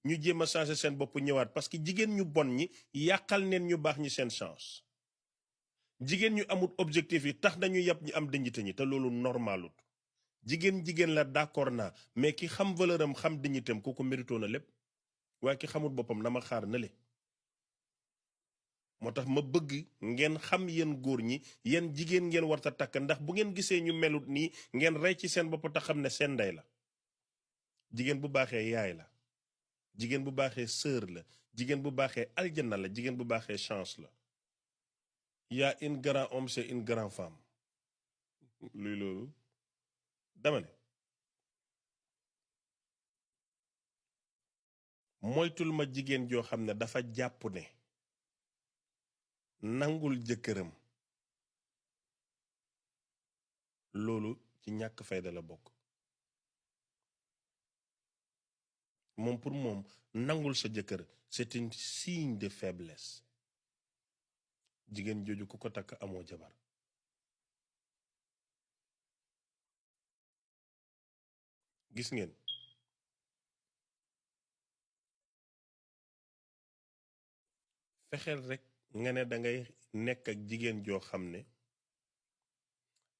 ñu jéem a changer seen bopp ñëwaat parce que jigéen ñu bon ñi yàqal neen ñu baax ñi seen chance. jigéen ñu amut objectif yi tax nañu yàpp ñi am dignité ñi te loolu normalut jigéen la d'accord naa mais ki xam valeur am xam dignité am kooku mérito na lépp waaye ki xamut boppam na ma xaar na le. moo tax ma bëgg ngeen xam yéen góor ñi yéen jigéen ngeen warta takk ndax bu ngeen gisee ñu melut nii ngeen rey ci seen bopp te xam ne seen ndey la. jigéen bu baaxee yaay la jigéen bu baaxee sœur la jigéen bu baaxee aljana la jigéen bu baaxee chance la. yaa une grand homme c'est une grande femme. luy loolu dama ne moytul ma jigéen joo xam ne dafa jàpp ne nangul jëkkëram loolu ci ñàkk fayda la bokk. moom pour moom nangul sa jëkkër c'est un signe de faiblesse. jigéen jooju ku ko takk amoo jabar. gis ngeen fexeel rek nga ne dangay nekk ak jigéen joo xam ne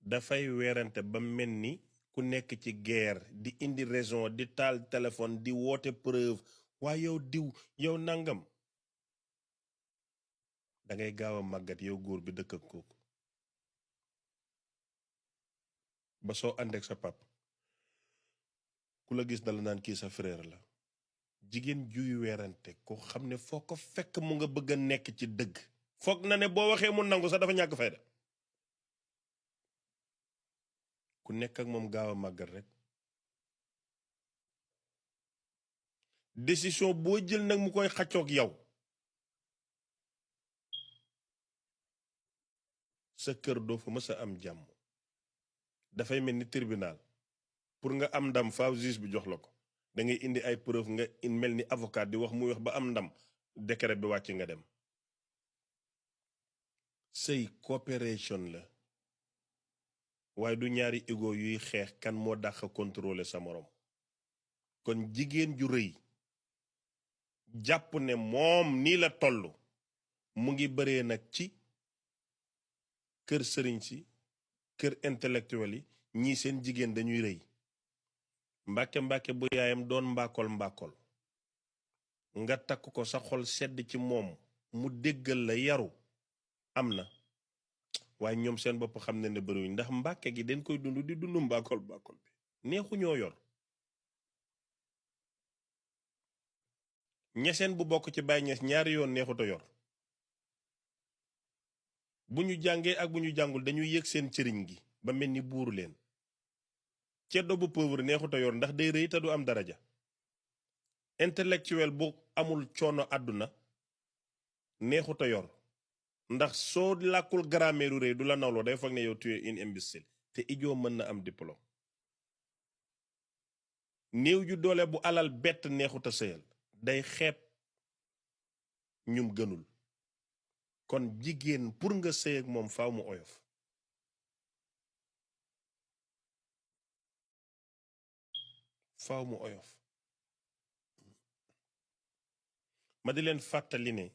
dafay weerante ba mel ni ku nekk ci guerre di indi raison di taal téléphone di woote preuve waa yow diw yow nangam dangay gaaw a màggat yow góor bi dëkk ak kooku ba soo ànd ak sa pap ku la gis dala naan kii sa frère la. jigéen juy weerante ko xam ne foo ko fekk mu nga bëgg a nekk ci dëgg foog na ne boo waxee mu nangu sax dafa ñàkk fayda. ku nekk ak moom gaaw a màggat rek. décision boo jël nag mu koy xaccoog yow sa kër doo fa mës a am jàmm. dafay mel ni tribunal pour nga am ndam faaw juge bi jox la ko da ngay indi ay preuve nga mel ni avocat di wax muy wax ba am ndam décret bi wàcc nga dem. sëy coopération la waaye du ñaari ego yuy xeex kan moo dàq contrôler sa morom. kon jigéen ju rëy jàpp ne moom nii la toll mu ngi bëree nag ci kër sëriñ si kër intellectuel yi ñii seen jigéen dañuy rëy. mbàkke bu yaayam doon mbàkkol nga takk ko sa xol sedd ci moom mu déggal la yaru am na waaye ñoom seen bopp xam ne bëriwuñ ndax mbàkke gi dañ koy dund di dund mbàkkol bi neexu ñoo yor. ñeseen bu bokk ci Baay Ñas ñaari yoon neexuta yor bu ñu jàngee ak bu ñu jàngul dañuy yëg seen cëriñ gi ba mel ni buuru leen. ceddo bu pauvre neexuta yor ndax day rëy te du am daraja. intellectuel bu amul coono àdduna neexuta yor ndax soo làkkul grammaire rëy du la nawloo day foog ne yow tu es une imbécile te idiot mën na am diplôme. néew ju doole bu alal bett neexuta sëyal day xeeb ñum gënul. kon jigéen pour nga sëy ak moom faaw mu oyof. faaw mu oyof. ma di leen fàttali ne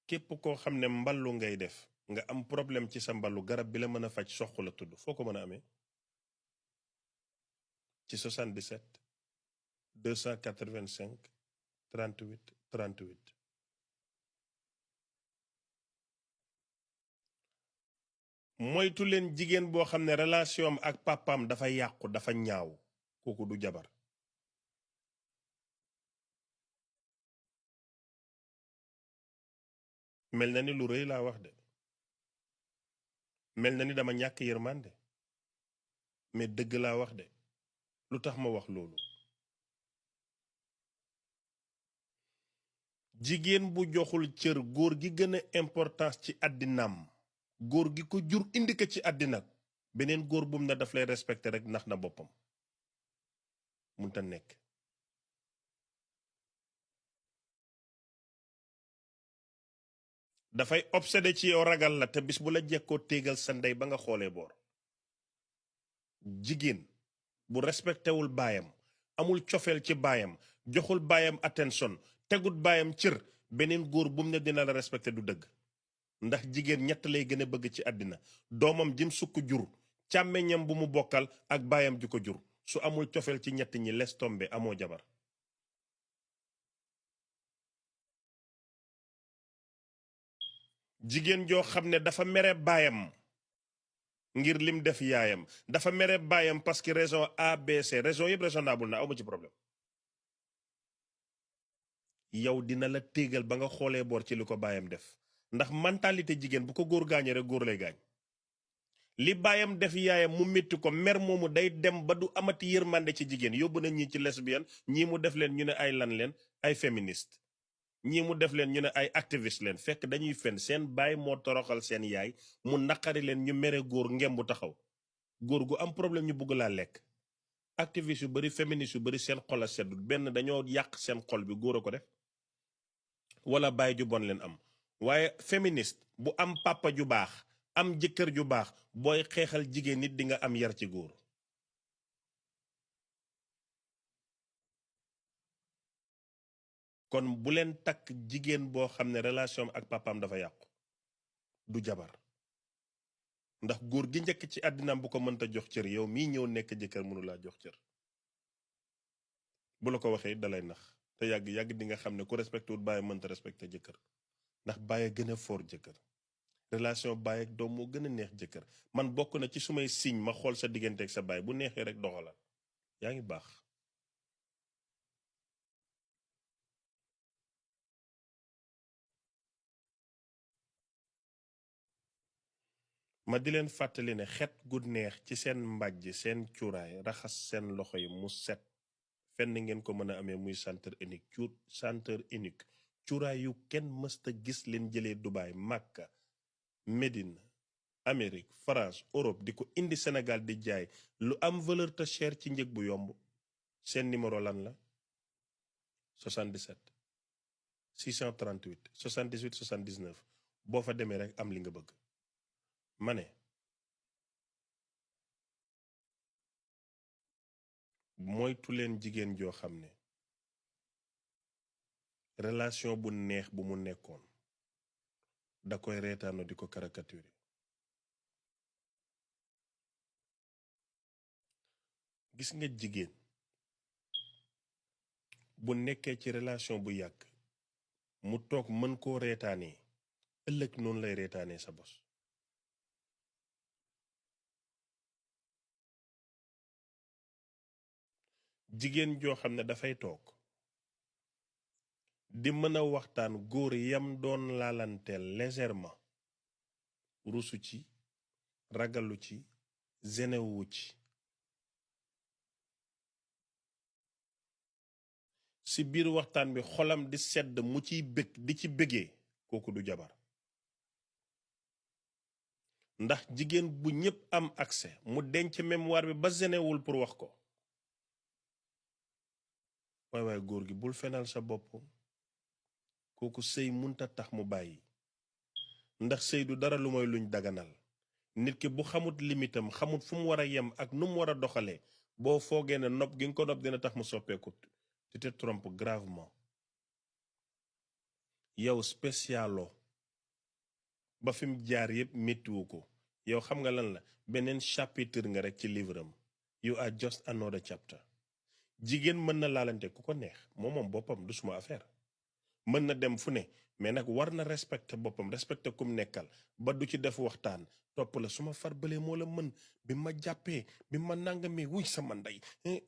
képp koo xam ne mballu ngay def nga am problème ci sa mballu garab bi la mën a faj sox la tudd foo ko mën a amee ci 77 285 38 38. moytu leen jigéen boo xam ne relation am ak papaam dafa yàqu dafa ñaaw kooku du jabar. mel na ni lu rëy laa wax de mel na ni dama ñàkk yërmande mais dëgg laa wax de lu tax ma wax loolu. jigéen bu joxul cër góor gi gën a importance ci àddinaam góor gi ko jur indi ko ci àddina beneen góor bum na daf lay respecté rek nax na boppam munta nekk. dafay obsédé ci yow ragal la te bis bu la jekkoo téegal sa ndey ba nga xoolee boor. jigéen bu respecté wul baayam amul cofeel ci baayam joxul baayam attention tegut baayam cër beneen góor bum ne dina la respecté du dëgg. ndax jigéen ñett lay gën a bëgg ci àddina doomam jim sukk jur càmmeñam bu mu bokkal ak baayam ju ko jur su amul cofeel ci ñett ñi les tombe amoo jabar. jigéen joo xam ne dafa mere baayam ngir lim def yaayam dafa mere baayam parce que raison ABC raison yëpp raisonnable na awma ci problème yow dina la téegal ba nga xoolee boor ci li ko baayam def ndax mentalité jigéen bu ko góor gaañee rek góor lay gaañ. li baayam def yaayam mu métti ko mer moomu day dem ba du amati yërmande ci jigéen yóbbu na ñii ci lesbienne ñii mu def leen ñu ne ay lan leen ay féministe ñii mu def leen ñu ne ay activiste leen fekk dañuy fen seen baay moo toroxal seen yaay mu naqari leen ñu mere góor ngembu taxaw góor gu am problème ñu bugg laa lekk. activiste yu bari féministe yu bari seen xol a seddut benn dañoo yàq seen xol bi góor a ko def wala baay ju bon leen am waaye féministe bu am papa ju baax am jëkkër ju baax booy xeexal jigéen nit di nga am yar ci góor. kon bu leen takk jigéen boo xam ne relation ak papaam dafa yàqu du jabar ndax góor gi njëkk ci àddinaam bu ko mënta jox cër yow mii ñëw nekk jëkkër mënu laa jox cër bu la ko waxee dalay nax te yàgg di nga xam ne ku respecté wut bàyyi mënta respecté jëkkër ndax bàyyi gën a foor jëkkër relation bàyyi ak doom moo gën a neex jëkkër man bokk na ci sumay signe ma xool sa diggante ak sa baay bu neexee rek doxalal yaa ngi baax. ma di leen fàttali ne xet gu neex ci seen mbàjj seen cuuraay raxas seen loxo yi mu set fenn ngeen ko mën a amee muy centre unique cuuraay yu kenn mësta gis leen jëlee Dubaï Makka Médine Amérique France Europe di ko indi Sénégal di jaay lu am valeur te cher ci njëg bu yomb. seen numéro lan la 77 638 78 79 boo fa demee rek am li nga bëgg. ma ne moytu leen jigéen joo xam ne relation bu neex bu mu nekkoon da koy reetaano di ko caricature. gis nga jigéen bu nekkee ci relation bu yàgg mu toog mën koo reetaanee ëllëg noonu lay reetaanee sa bos. jigéen joo xam ne dafay toog di mën a waxtaan góor yam doon laalanteel légèrement rusu ci ragalu ci genewu ci ci biir waxtaan bi xolam di sedd mu ciy bëgg di ci bëggee kooku du jabar ndax jigéen bu ñépp am accès mu denc mémoire bi ba genewul pour wax ko. waaye góor gi bul fenal sa bopp kooku sëy munta tax mu bàyyi ndax sëy du dara lu mooy luñ daganal nit ki bu xamut limitam xamut fu mu war a yem ak nu mu war a doxalee boo foogee ne nopp gi nga ko nopp dina tax mu soppeeku tu te trompes gravement. yow spécialo ba fi mu jaar yépp méttiwu ko yow xam nga lan la beneen chapitre nga rek ci livre am you are just another chapter. jigéen mën na laalante ku ko neex moom boppam du suma affaire mën na dem fu ne mais nag war na respecter boppam respecter kum nekkal ba du ci def waxtaan topp la suma far bëlee moo la mën bi ma jàppee bi ma nangamee wuy sama ndey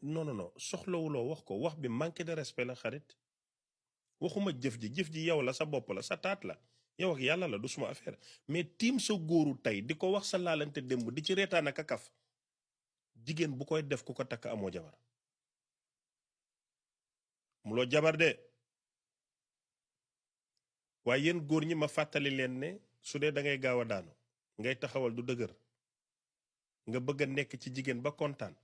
non soxlawuloo wax ko wax bi manque de respect la xarit waxuma jëf ji yow la sa bopp la sa taat la yow ak yàlla la du suma affaire mais tiim sa góoru tey di ko wax sa laalante démb di ci reetaan ak a kaf jigéen bu koy def ku ko takk amoo jabar muloo jabar de waaye yéen góor ñi ma fàttali leen ne su dee da ngay gaaw a daanu ngay taxawal du dëgër nga bëgg a nekk ci jigéen ba kontaan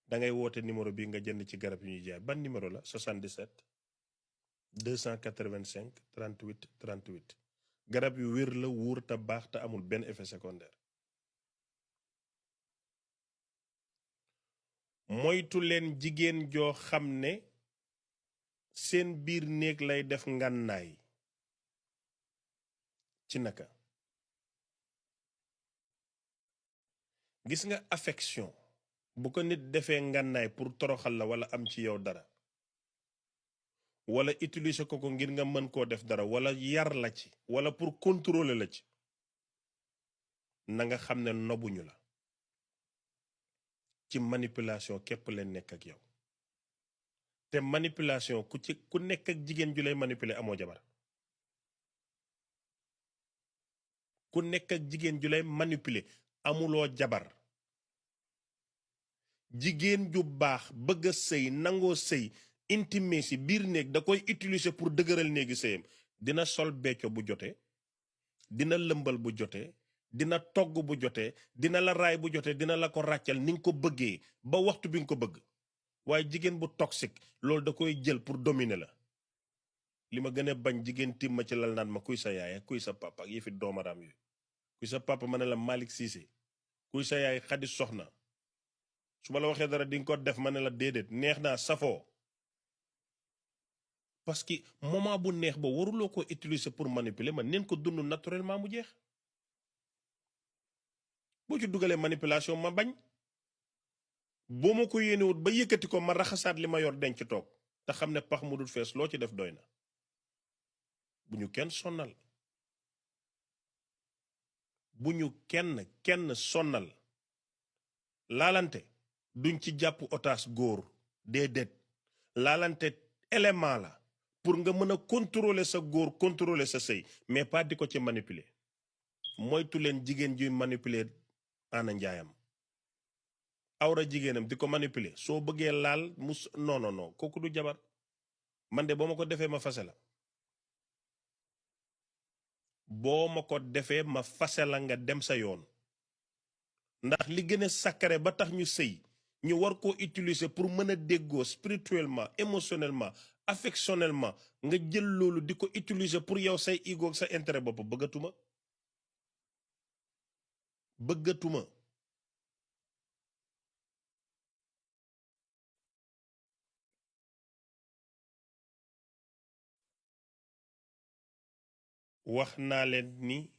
da ngay woote numéro bi nga jënd ci garab yu ñuy jaay ban numéro la 77 285 38 38 garab yu wér la wóor te baax te amul benn effet secondaire. moytu leen jigéen joo xam ne seen biir néeg lay def ngànnaay ci naka gis nga affection bu ko nit defee ngànnaay pour toroxal la wala am ci yow dara wala utiliser ko ngir nga mën koo def dara wala yar la ci wala pour contrôler la ci na nga xam ne nobuñu la ci manipulation képp leen nekk ak yow te manipulation ku nekk ak jigéen ju lay manipuler amoo jabar ku nekk ak jigéen ju lay manipuler amuloo jabar jigéen ju baax bëgg a sëy nangoo sëy intimacy biir néeg da koy utiliser pour dëgëral néegi sëyam. Dina sol becco bu jotee, dina lëmbal bu jotee, dina togg bu jotee, dina la raay bu jotee, dina la ko ràccal ni nga ko bëggee ba waxtu bi nga ko bëgg. waaye jigéen bu toxique loolu da koy jël pour dominer la. li ma gën a bañ jigéen tim ma ci lal naan ma kuy sa yaay kuy sa papa ak yëfi doomaraam yooyu. kuy sa papa ma ne la Malick Cissé, kuy sa yaay Xadi Soxna. su ma la waxee dara di nga ko def ma ne la déedéet neex naa safoo. parce que moment bu neex ba waruloo ko utiliser pour manipuler ma neen ko dund naturellement mu jeex. boo ci dugalee manipulation ma bañ. boo ma ko yéenewut ba yëkkati ko ma raxasaat li ma yor denc toog te xam ne pax mu dul fees loo ci def doy na. bu ñu kenn sonnal. bu ñu kenn sonnal. laalante duñ ci jàpp otage góor déedéet. laalante élément la pour nga mën a contrôler sa góor contrôler sa sëy mais pas di ko ci manipuler. moytu leen jigéen juy manipuler ana njaayam. awra jigéenam di ko manipuler soo bëggee laal non kooku du jabar. man de boo ma ko defee ma fase la. boo ma ko defee ma fase la nga dem sa yoon. ndax li gën a sacré ba tax ñu sëy ñu war koo utiliser pour mën a déggoo spirituellement émotionnellement affectionnellement nga jël loolu di ko utiliser pour yow say ego sa intérêt bopp bëggatuma. wax naa leen ni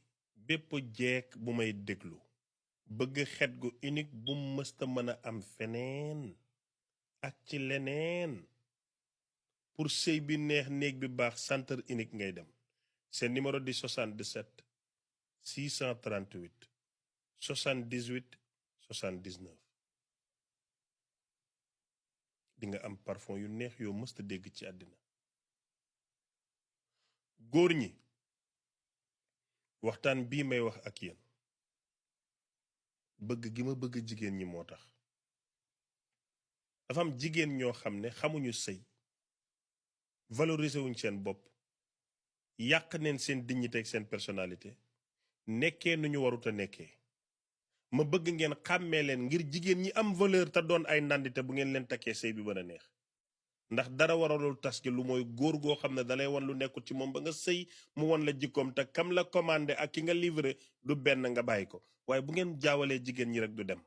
bépp jeeg bu may déglu bëgg xet gu unique bu mësta mën a am feneen ak ci leneen pour sëy bi neex néeg bi baax centre unique ngay dem. seen numéro di 77 638 78 79. di nga am parfum yu neex yoo mësta dégg ci àddina. góor ñi waxtaan bii may wax ak yéen bëgg gi ma bëgg jigéen ñi moo tax. dafa am jigéen ñoo xam ne xamuñu sëy valoriser wuñ seen bopp yàq neen seen dignité ak seen personnalité nekkee nu ñu warut a nekkee. ma bëgg ngeen xàmmee leen ngir jigéen ñi am valeur te doon ay nandite bu ngeen leen takkee sëy bi mën a neex. ndax dara waralul tas gi lu mooy góor goo xam ne dalay wan lu nekkul ci moom ba nga sëy mu wan la jikkoom te kam la commandé ak ki nga livré du benn nga bàyyi ko. waaye bu ngeen jaawalee jigéen ñi rek du dem.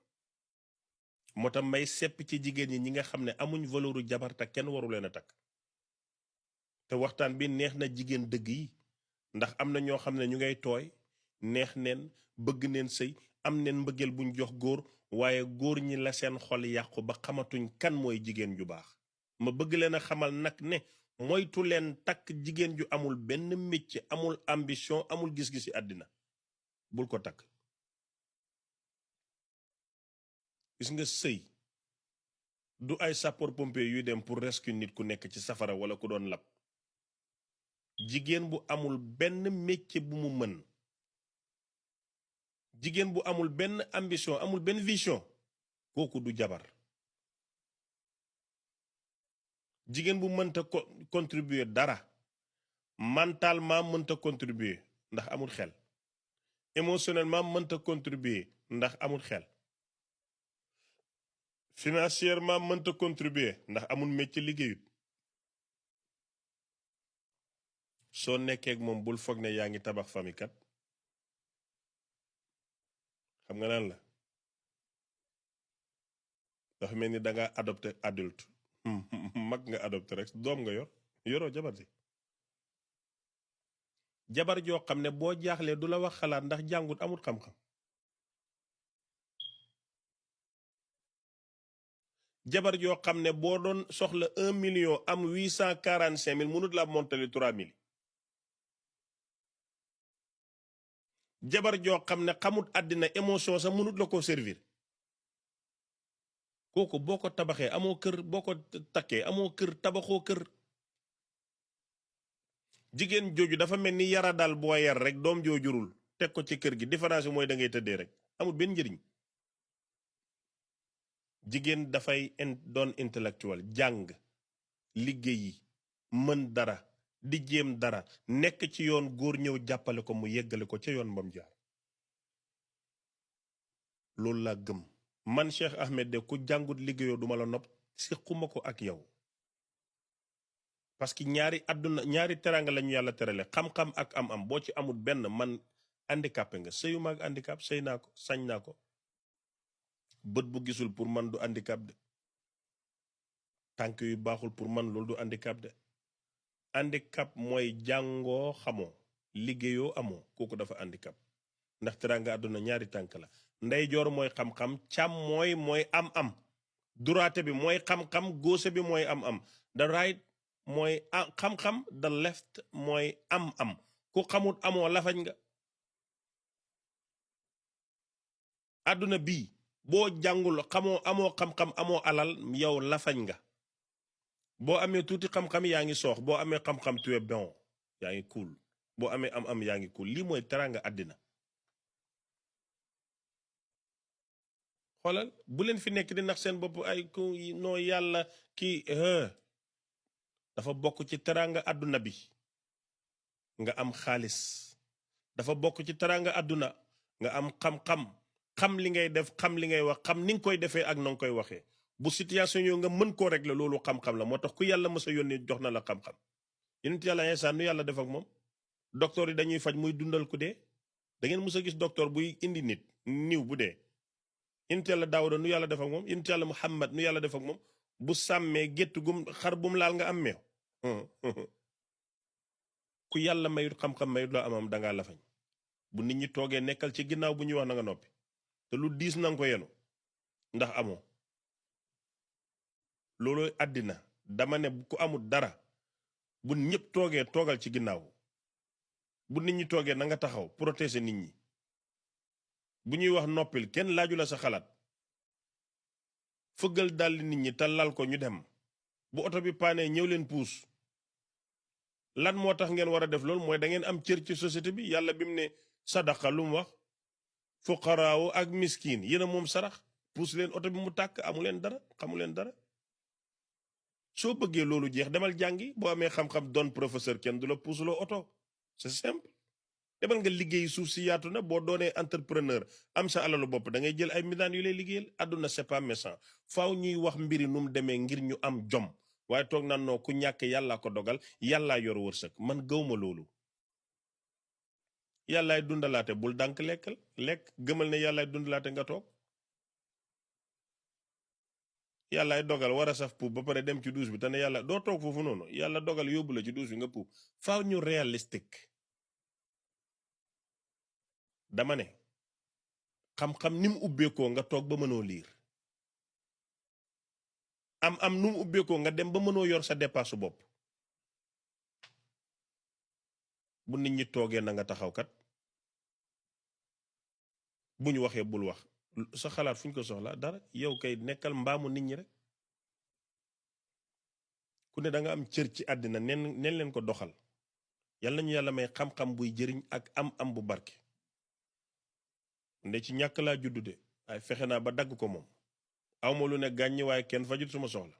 moo tax may sepp ci jigéen ñi nga xam ne amuñ valeuru jabar te kenn waru leen a takk. te waxtaan bi neex na jigéen dëgg yi ndax am na ñoo xam ne ñu ngay tooy neex neen bëgg neen sëy am neen mbëggeel buñ jox góor waaye góor ñi la seen xol yàqu ba xamatuñ kan mooy jigéen ju baax. ma bëgg leen a xamal nag ne moytu leen takk jigéen ju amul benn métier amul ambition amul gis-gisi àddina bul ko takk. gis nga sëy du ay sapeur pompier yuy dem pour rescue nit ku nekk ci safara wala ku doon lab. jigéen bu amul benn métier bu mu mën, jigéen bu amul benn ambition amul benn vision kooku du jabar. jigéen bu mënta contribuer dara mentalement mënta contribuer ndax amul xel, émotionnellement mënta contribuer ndax amul xel, financièrement mënta contribuer ndax amul métier liggéeyut. soo nekkee ak moom bul foog ne yaa ngi tabax famille kat. xam nga lan la dafa mel ni danga adopté adulte mag nga adopté rek doom nga yoroo jabar si. jabar joo xam ne boo jaaxlee du la wax xalaat ndax jàngut amul xam-xam. jabar joo xam ne boo doon soxla 1 million am 845 000 mënut la montali 3 000. jabar joo xam ne xamut àddina émotion sax mënut la ko servir. kooku boo ko tabaxee amoo kër, boo ko takkee amoo kër, tabaxoo kër. jigéen jooju dafa mel ni yara daal boo yar rek doom joo jurul teg ko ci kër gi différence bi mooy da ngay tëddee rek amul benn njëriñ. jigéen dafay doon intellectuel jàng liggéeyi mën dara di jéem dara nekk ci yoon góor ñëw jàppale ko mu yeggale ko ca yoon bam jaar loolu laa gëm man Cheikh Ahmed de ku jàngut liggéeyoo duma la nopp siquma ko ak yow parce que ñaari teranga lañu yàlla terale xam-xam ak am boo ci amul benn man handicapé nga sëyuma ak handicap sëy naa ko sañ naa ko bët bu gisul pour man du handicap de tànk yu baaxul pour man loolu du handicap de handicap mooy jàngoo xamoo liggéeyoo amoo kooku dafa handicap ndax teranga àdduna ñaari tànk la ndeyjoor mooy xam-xam càmmooy mooy am droite bi mooy xam-xam gauche bi mooy am the right mooy xam-xam the left mooy am ku xamut amoo lafañ nga àdduna bii boo jàngul amoo xam-xam amoo alal yow lafañ nga boo amee tuuti xam-xam yaa ngi soox boo amee xam-xam tu es bon yaa ngi cool boo amee am yaa ngi cool lii mooy teranga àddina xoolal bu leen fi nekk di nax seen bopp ay ku noo yàlla kii dafa bokk ci teranga àdduna bi nga am xaalis dafa bokk ci teranga àdduna nga am xam li ngay def xam li ngay wax xam ni nga koy defee ak na nga koy waxee bu situation yoo nga mën koo régler loolu xam-xam la moo tax ku yàlla mës a yónnee jox na la xam-xam yonent yàlla Iisaa nu yàlla def ak moom docteur yi dañuy faj muy dundal ku dee da ngeen mës a gis docteur buy indi nit niw bu dee yonent yàlla Daawuda nu yàlla def ak moom yonent yàlla Muhammad nu yàlla def ak moom bu sàmmee gétt gum xar bum laal nga am meew ku yàlla mayut xam-xam mayut loo amam dangaa lafañ bu nit ñi toogee nekkal ci ginnaaw bu ñuy wax na nga noppi te lu diis na nga ko yenu ndax amoo loolooy àddina dama ne ku amul dara bu ñëpp toogee toogal ci ginnaaw bu nit ñi toogee na nga taxaw protéger nit ñi bu ñuy wax noppil kenn laaju la sa xalaat fëggal dalli nit ñi te lal ko ñu dem bu oto bi paanee ñëw leen puus lan moo tax ngeen war a def loolu mooy da ngeen am cër ci société bi yàlla bi mu ne sadaqa lu mu wax fuqaraawu ak miskin yéen a moom sarax puus leen oto bi mu tàkk amu leen dara xamu leen dara soo bëggee loolu jeex demal jàngi boo amee xam-xam doon professeur kenn du la puusuloo oto c'est simple demal nga liggéey suuf si yaatu na boo doonee entrepreneur am sa alalu bopp da ngay jël ay midaan yu lay liggéeyal àdduna c'est pas méchant faaw ñuy wax mbiri nu mu demee ngir ñu am jom waaye toog naan noo ku ñàkk yàllaa ko dogal yàllaa yor wërsëg man gëwma loolu yàllaay dundalaate bul dànk lekk gëmal ne yàllaay dundalaate nga toog yàllaay dogal war a saf puub ba pare dem ci douche bi te ne yàlla doo toog foofu noonu yàlla dogal yóbbu la ci douche bi nga puub faaw ñu réalistique dama ne xam-xam ni mu ubbeekoo nga toog ba mënoo liir am nu mu ubbeekoo nga dem ba mënoo yor sa dépasse bopp bu nit ñi toogee na nga taxaw kat bu ñu waxee bul wax sa xalaat fu ñu ko soxla dara yow kay nekkal mbaamu nit ñi rek ku ne da nga am cër ci àddina neen leen ko doxal yàlla nañu yàlla may xam-xam buy jëriñ ak am bu barke nde ci ñàkk laa juddu de waaye fexe naa ba dagg ko moom awma lu ne gàññi waaye kenn fajut suma soxla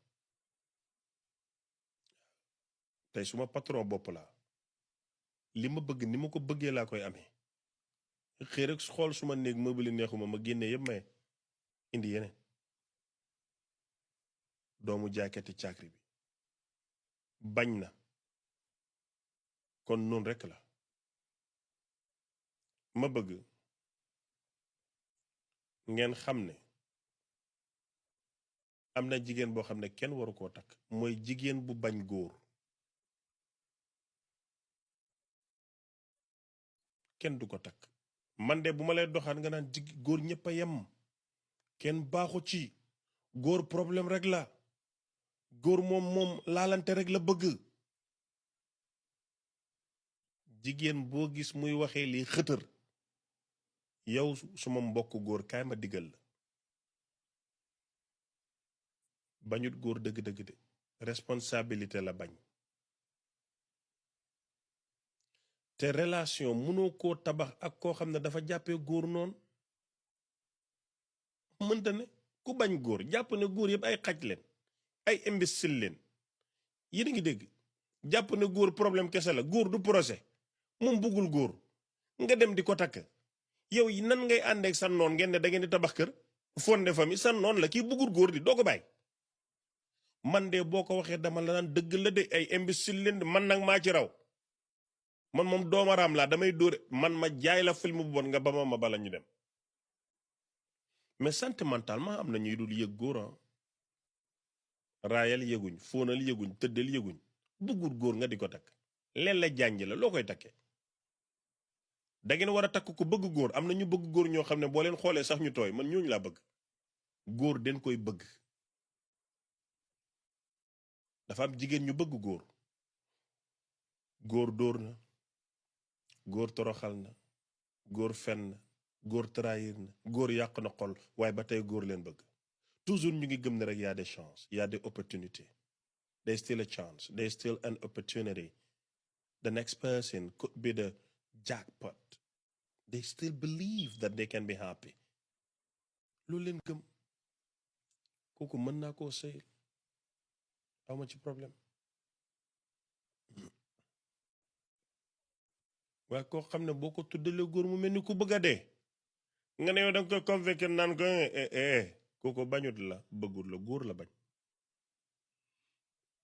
tey suma patron bopp laa li ma bëgg ni ma ko bëggee laa koy amee xëy rek xool suma néeg meuble neexuma ma génne yëpp may indi yeneen doomu jaaykati caakri bi bañ na kon noonu rekk la ma bëgg ngeen xam ne am na jigéen boo xam ne kenn waru koo takk mooy jigéen bu bañ góor kenn du ko takk man de bu ma lay doxaan nga naan góor ñëpp a yem kenn baaxu ci góor problème rek la góor moom laalante rek la bëgg jigéen boo gis muy waxee li xëtër yow suma mbokk góor kaay ma diggal la bañut góor dëgg-dëgg de responsabilité la bañ te relation mënoo koo tabax ak koo xam ne dafa jàppee góor noonu mënta ne ku bañ góor jàpp ne góor yëpp ay xaj leen ay imbécile leen yéen a ngi dégg jàpp ne góor problème kese la góor du procès moom bëggul góor nga dem di ko takk yow yi nan ngay àndeek sa noon ngeen ne da ngeen di tabax kër fondé famille sa noon la kii bëggul góor di doo ko bàyyi man de boo ko waxee dama la naan dëgg la de ay imbécile leen man nag maa ci raw man moom doomaraam laa damay dóore man ma jaay la film bu bon nga ba ma bala ñu dem mais sentimentalement am na ñuy dul yëg góor raayal yëguñ fóonal yëguñ tëddal yëguñ bëggul góor nga di ko takk leen la jànj la loo koy takkee da ngeen war a takk ku bëgg góor am na ñu bëgg góor ñoo xam ne boo leen xoolee sax ñu tooy man ñooñu laa bëgg góor den koy bëgg dafa am jigéen ñu bëgg góor góor dóor na góor toroxal na góor fen na góor trahir na góor yàq na xol waaye ba tey góor leen bëgg toujours ñu ngi gëm ne rek y a des chances y a des opportunités there's still a chance there's still an opportunity the next person could be the jackpot they still believe that they can be happy loolu leen gëm kooku mën naa koo sëy awma ci problème waaye koo xam ne boo ko tuddalee góor mu mel ni ku bëgg a dee nga ne yow danga koy convaincre naan ko kooku bañut la bëggul la góor la bañ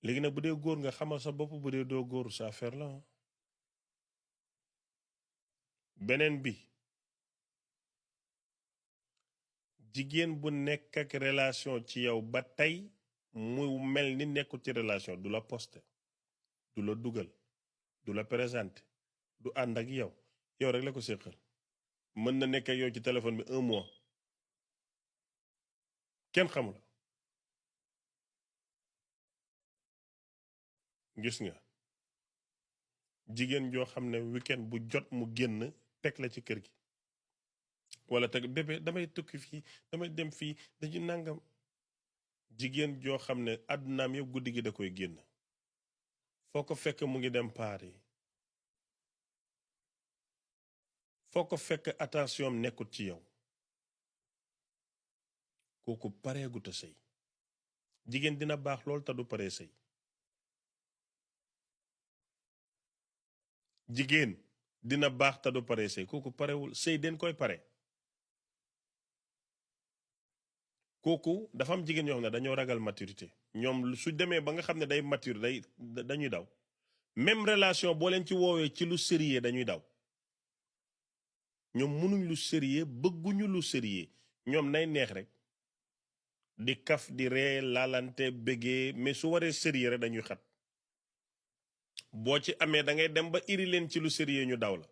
léegi nag bu dee góor nga xamal sa bopp bu dee doo góor sa affaire la beneen bi jigéen bu nekk ak relation ci yow ba tey mu mel ni nekkul ci relation du la poste du la dugal du la présenter du ànd ak yow rek la ko séqal mën na nekk ak yow ci téléphone bi 1 mois kenn xamula gis nga jigéen joo xam ne weekend bu jot mu génn teg la ci kër gi wala teg bébé damay tukki fii damay dem fii dañu nangam jigéen joo xam ne àddunaam yëpp guddi gi da koy génn foo ko fekk mu ngi dem Paris foo ko fekk attention am nekkut ci yow kooku pareegut a sëy jigéen dina baax lool te du paree sëy jigéen dina baax te du paree sëy kooku parewul sëy den koy pare kooku dafa am jigéen ñoo xam ne dañoo ragal maturité ñoom su demee ba nga xam ne day mature dañuy daw même relation boo leen ci woowee ci lu sérieux dañuy daw ñoom mënuñ lu sérieux bëgguñu lu sérieux ñoom nay neex rek di kaf di ree laalante bégee mais su waree sérieux rek dañuy xat boo ci amee da ngay dem ba iri leen ci lu sérieux ñu daw la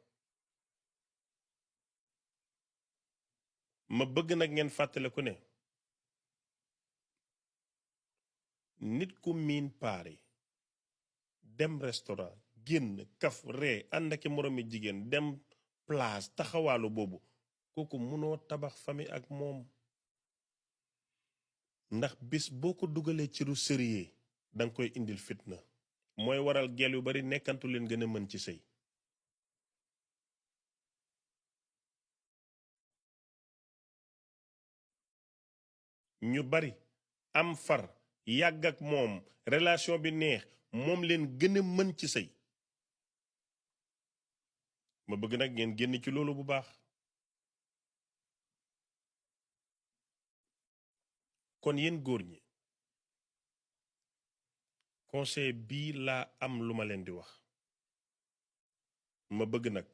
ma bëgg nag ngeen fàttale ku ne nit ku miin Paris dem restaurant génn kaf ree ànd ak moroomi jigéen dem place taxawaalu boobu kooku mënoo tabax famille ak moom ndax bis boo ko dugalee ci lu sérieux danga koy indil fitna mooy waral gel yu bari nekkantu leen gën a mën ci sëy ñu bari am far yàgg ak moom relation bi neex moom leen gën a mën ci sëy ma bëgg nag ngeen génn ci loolu bu baax kon yéen góor ñi conseil bii laa am lu ma leen di wax ma bëgg nag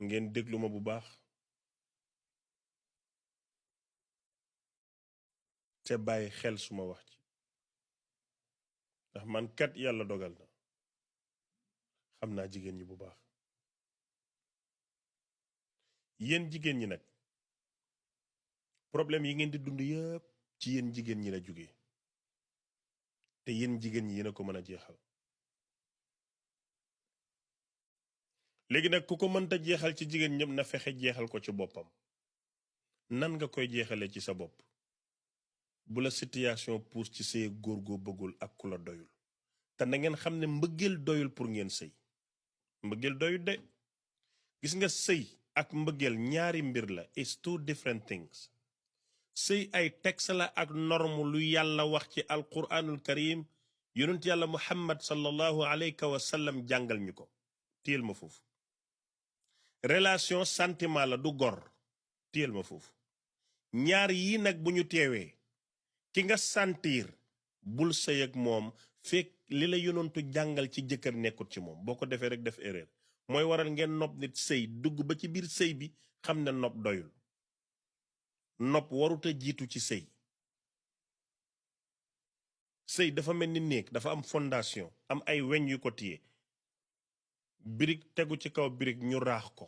ngeen déglu ma bu baax te bàyyi xel suma wax ci ndax man kat yàlla dogal na xam naa jigéen ñi bu baax yéen jigéen ñi nag problème yi ngeen di dund yëpp ci yéen jigéen ñi la jóge te yéen jigéen ñi yéen a ko mën a jeexal léegi nag ku ko mënta jeexal ci jigéen ñëpp na fexe jeexal ko ci boppam nan nga koy jeexalee ci sa bopp bu la situation pousse ci sëy góor goo bëggul ak ku la doyul te na ngeen xam ne mbëggeel doyul pour ngeen sëy mbëggeel doyul de gis nga sëy ak mbëggeel ñaari mbir la it's two different things sëy ay texte la ak norme lu yàlla wax ci alquranul karim yonent yàlla muhammad sallallahu alayhi wa sallam jàngal ñu ko téel ma foofu relation sentiment la du gor téel ma foofu ñaar yi nag bu ñu teewee ki nga sentir bul sëy ak moom fekk li la yonentu jàngal ci jëkkër nekkut ci moom boo ko defee rek def erreur mooy waral ngeen nopp nit sëy dugg ba ci biir sëy bi xam ne nopp doyul nopp waruta jiitu ci sëy sëy dafa mel ni néeg dafa am fondation am ay weñ yu ko téye birig tegu ci kaw birig ñu raax ko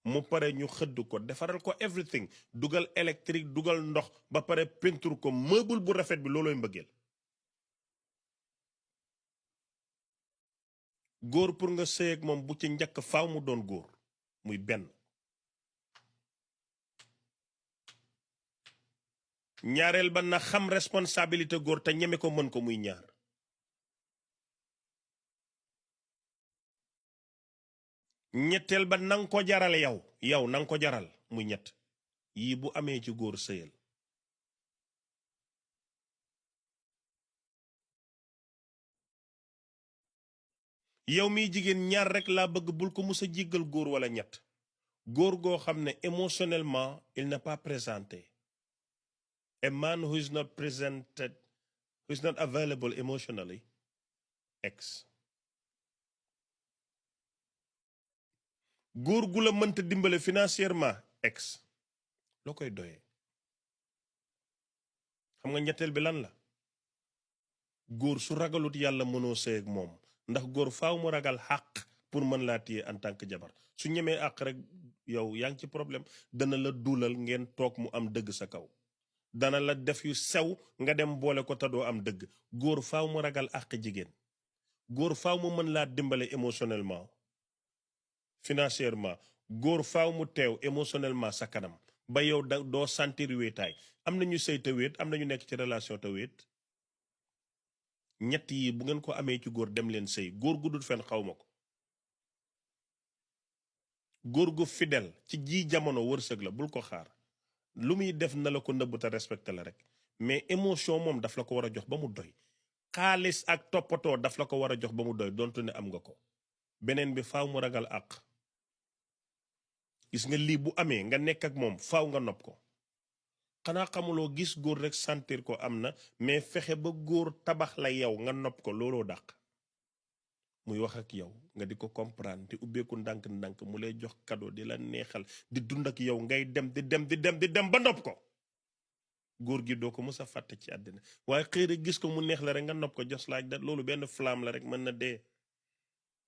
mu pare ñu xëdd ko defaral ko everything dugal électrique dugal ndox ba pare peinture ko meuble bu rafet bi loolooy mbëggeel góor pour nga sëy ak moom bu ci njëkk faaw mu doon góor muy benn ñaareel ba na xam responsabilité góor te ñeme ko mën ko muy ñaar ñetteel ba nang ko jaral yow nang ko jaral muy ñett yii bu amee ci góor sëyal yow miy jigéen ñaar rek laa bëgg bul ko mus a jéggal góor wala ñett góor goo xam ne émotionnellement il n'est pas présenté a man who is not presented who is not available emotionally ex góor gu la mënta dimbale financièrement ex loo koy doyee xam nga ñetteel bi lan la góor su ragalut yàlla mënoo sëy ak moom ndax góor faaw mu ragal xàq pour mën laa téye en tant que jabar su ñemee àq rek yow yaa ngi ci problème dana la duulal ngeen toog mu am dëgg sa kaw dana la def yu sew nga dem boole ko te doo am dëgg góor faaw mu ragal àq jigéen góor faaw mu mën laa dimbale émotionnellement financièrement góor faaw mu teew émotionnellement sa kanam ba yow doo sentir wéetaay am na ñu sëy te wéet am na ñu nekk ci relation te wéet ñett yi bu ngeen ko amee ci góor dem leen sëy góor gu dul fen xaw ma ko góor gu fidèle ci ji jamono wërsëg la bul ko xaar lu muy def na la ko nëbb te respecté la rek mais émotion moom daf la ko war a jox ba mu doy xaalis ak toppatoo daf la ko war a jox ba mu doy donte ne am nga ko beneen bi faaw mu ragal àq gis nga lii bu amee nga nekk ak moom faaw nga nopp ko xanaa xamuloo gis góor rek sentir ko am na mais fexe ba góor tabax la yow nga nopp ko looloo dàq muy wax ak yow nga di ko comprendre di ubbeeku ndànk-ndànk mu lay jox cadeau di la neexal di dund ak yow ngay dem di dem ba nopp ko góor gi doo ko mës a fàtte ci àddina waaye xëy rek gis ko mu neex la rek nga nopp ko just like that loolu benn flamme la rek mën na dee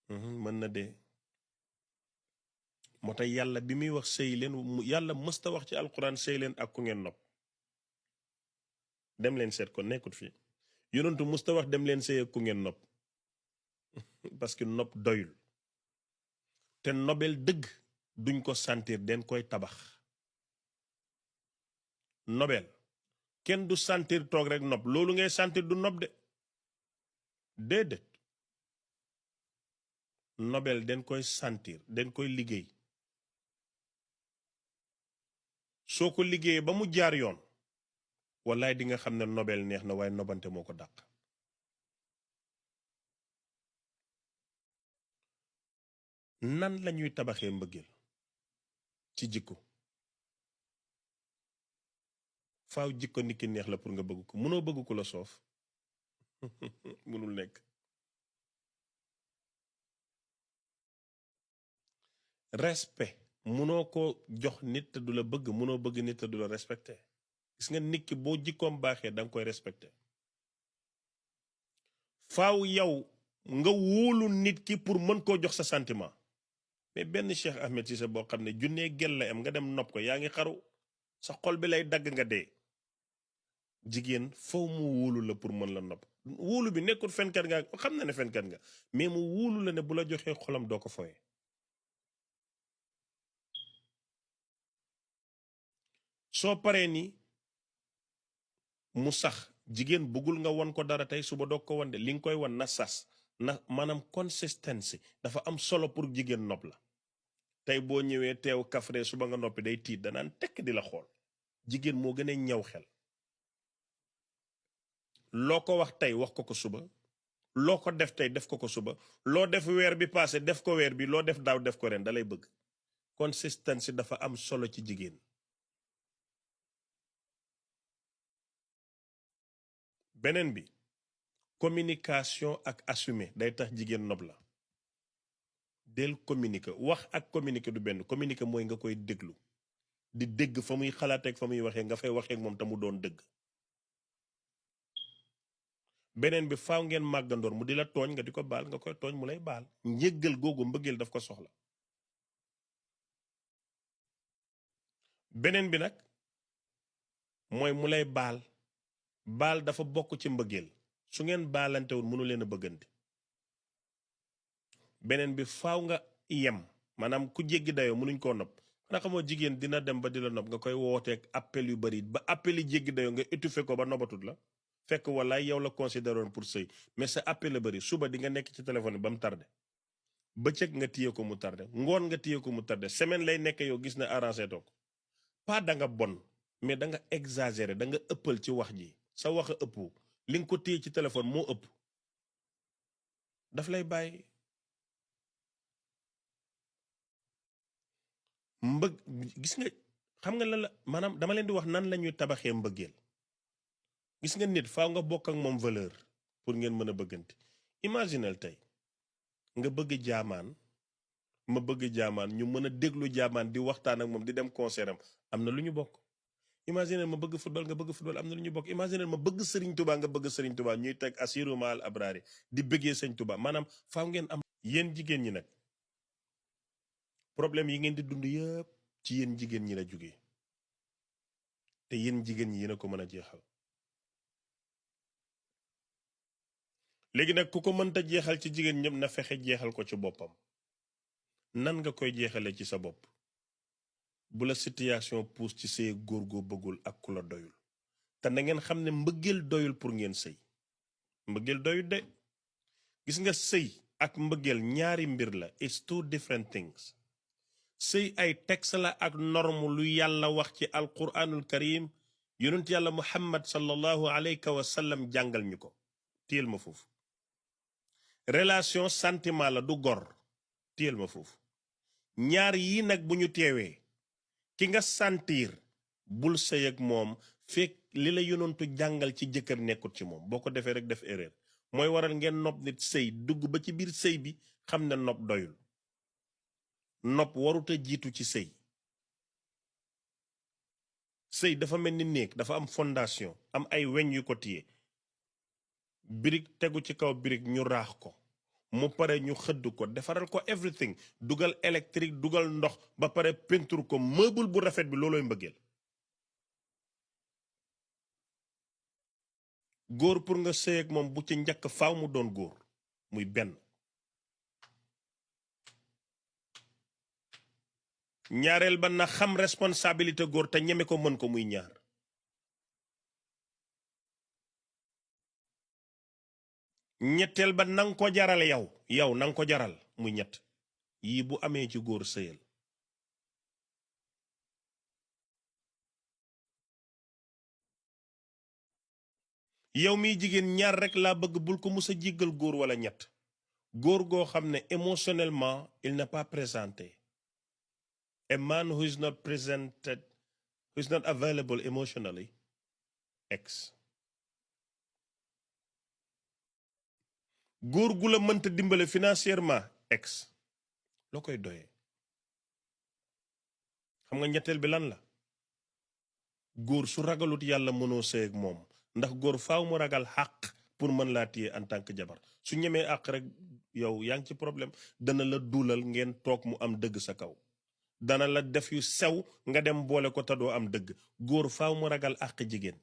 mën na dee moo tax yàlla bi muy wax sëy leen yàlla mësta wax ci alquran sëy leen ak ku ngeen nopp dem leen seet ko nekkut fii yonentu mësta wax dem leen sëy ak ku ngeen nopp parce que nopp doyul te nobel dëgg duñ ko sentir den koy tabax nobel kenn du sentir toog rek nopp loolu ngay sentir du nopp de déedéet nobel den koy sentir den koy liggéey soo ko liggéeyee ba mu jaar yoon wallaay di nga xam ne nobel neex na waaye nobante moo ko dàq nan lañuy tabaxee mbëggeel ci jikko faaw jikko nit ki neex la pour nga bëgg ko mënoo bëgg ko la soof mënul nekk respect mënoo ko jox nit te du la bëgg mënoo bëgg nit te du la respecté gis nga nit ki boo jikkoom baaxee danga koy respecté faaw yow nga wóolu nit ki pour mën koo jox sa sentiment mais benn Cheikh Ahmed Cissé boo xam ne junnee gel la am nga dem nopp ko yaa ngi xaru sa xol bi lay dagg nga dee jigéen faw mu wóolu la pour mën la nopp wóolu bi nekkul fenkat nga xam na ne fenkat nga mais mu wóolu la ne bu la joxee xolam doo ko foye soo paree ni mu sax jigéen bëggul nga won ko dara tey suba doog ko wan de li nga koy wan na sas na maanaam consistency dafa am solo pour jigéen nopp la tey boo ñëwee teew kafre suba nga noppi day tiit danaan tekk di la xool jigéen moo gën a ñaw xel. loo ko wax tey wax ko ko suba, loo ko def tey def ko ko suba, loo def weer bi passé def ko weer bi, loo def daaw def ko ren, dalay bëgg. consistency dafa am solo ci jigéen. beneen bi communication ak assumer day tax jigéen nob la. del communiquer. wax ak communiquer du benn. communiquer mooy nga koy déglu, di dégg fa muy xalaateeg fa muy waxee nga fay waxee ak moom te mu doon dëgg. beneen bi faaw ngeen màggandoor mu di la tooñ nga di ko baal, nga koy tooñ mu lay baal. njëggal googu mbëggeel daf ko soxla. beneen bi nag mooy mu lay baal. baal dafa bokk ci mbëggeel. su ngeen baalantewul mënu leen a bëggante. beneen bi faaw nga yem, maanaam ku jéggi dayoo mënuñ koo nopp. xanaa xamoo jigéen dina dem ba di la nopp nga koy wooteeg appel yu bari ba appel yi jéggi dayoo nga étouffé ko ba nobatut la. fekk walaay yow la considéré woon pour sëy, mais sa appel la bari. suba di nga nekk ci téléphone bi ba mu tardé, bëccëg nga téye ko mu tardé, ngoon nga téye ko mu tardé, semaine lay nekk yow gis na arrangé too ko. pas da nga bon, mais da nga exagéré, da nga ëppal ci wax ji. sa wax a ëpp, li nga ko téye ci téléphone moo ëpp. daf lay bàyyi. gis nga xam nga lan la maanaam dama leen di wax nan la ñuy tabaxee mbëggeel. gis nga nit faaw nga bokk ak moom valeur pour ngeen mën a bëggante. imaginel tey nga bëgg jaamaan, ma bëgg jaamaan, ñu mën a déglu jaamaan di waxtaan ak moom di dem concert am na lu ñu bokk. imaginel ma bëgg football nga bëgg football, am na lu ñu bokk. imaginel ma bëgg Serigne Touba nga bëgg Serigne Touba, ñuy teg asiru maal abrari di bëggee Serigne Touba. maanaam faaw ngeen am. yéen jigéen ñi nag problème yi ngeen di dund yëpp ci yéen jigéen ñi la jógee, te yéen jigéen ñi yéen a ko mën a jeexal. léegi nag ku ko mënta jeexal ci jigéen ñëpp na fexe jeexal ko ci boppam. nan nga koy jeexale ci sa bopp? bu la situation pousse ci sëy góor goo bëggul ak ku la doyul. te na ngeen xam ne mbëggeel doyul pour ngeen sëy. mbëggeel doyul de. gis nga sëy ak mbëggeel ñaari mbir la. it's two different things. sëy ay texte la ak norme lu yàlla wax ci alquranul karim, yonent yàlla muhammad sallallahu alayhi wa sallam jàngal ñu ko. téyel ma foofu. relation sentiment la du gor. téyel ma foofu. ñaar yi nag bu ñu teewee, ki nga sentir bul sëy ak moom fekk li la yonentu jàngal ci jëkkër nekkut ci moom. boo ko defee rek def erreur. mooy waral ngeen nopp nit sëy dugg ba ci biir sëy bi xam ne nopp doyul. nopp waruta jiitu ci sëy. sëy dafa mel ni néeg, dafa am fondation, am ay weñ yu ko téye. birig tegu ci kaw birig ñu raax ko, mu pare ñu xëdd ko, defaral ko everything, dugal électrique, dugal ndox, ba pare peinture ko, meuble bu rafet bi, loolooy mbëggeel. góor pour nga sëy ak moom bu ci njëkk faaw mu doon góor, muy benn. ñaareel ba na xam responsabilité góor te ñeme ko mën ko, muy ñaar. ñetteel ba nang ko jaral yow nang ko jaral, muy ñett. yii bu amee ci góor sëyal. yow miy jigéen ñaar rek laa bëgg, bul ko mus a jéggal góor wala ñett. góor goo xam ne émotionnellement il n'est pas présenté. a man who is not presented, who is not available emotionally, ex. góor gu la mënta dimbale financièrement, ex. loo koy doyee? xam nga ñetteel bi lan la? góor su ragalut yàlla mënoo sëy ak moom, ndax góor faaw mu ragal xàq pour mën laa téye en tant que jabar. su ñemee àq rek yow yaa ngi ci problème. dana la duulal ngeen toog mu am dëgg sa kaw. dana la def yu sew nga dem boole ko te doo am dëgg. góor faaw mu ragal àq jigéen.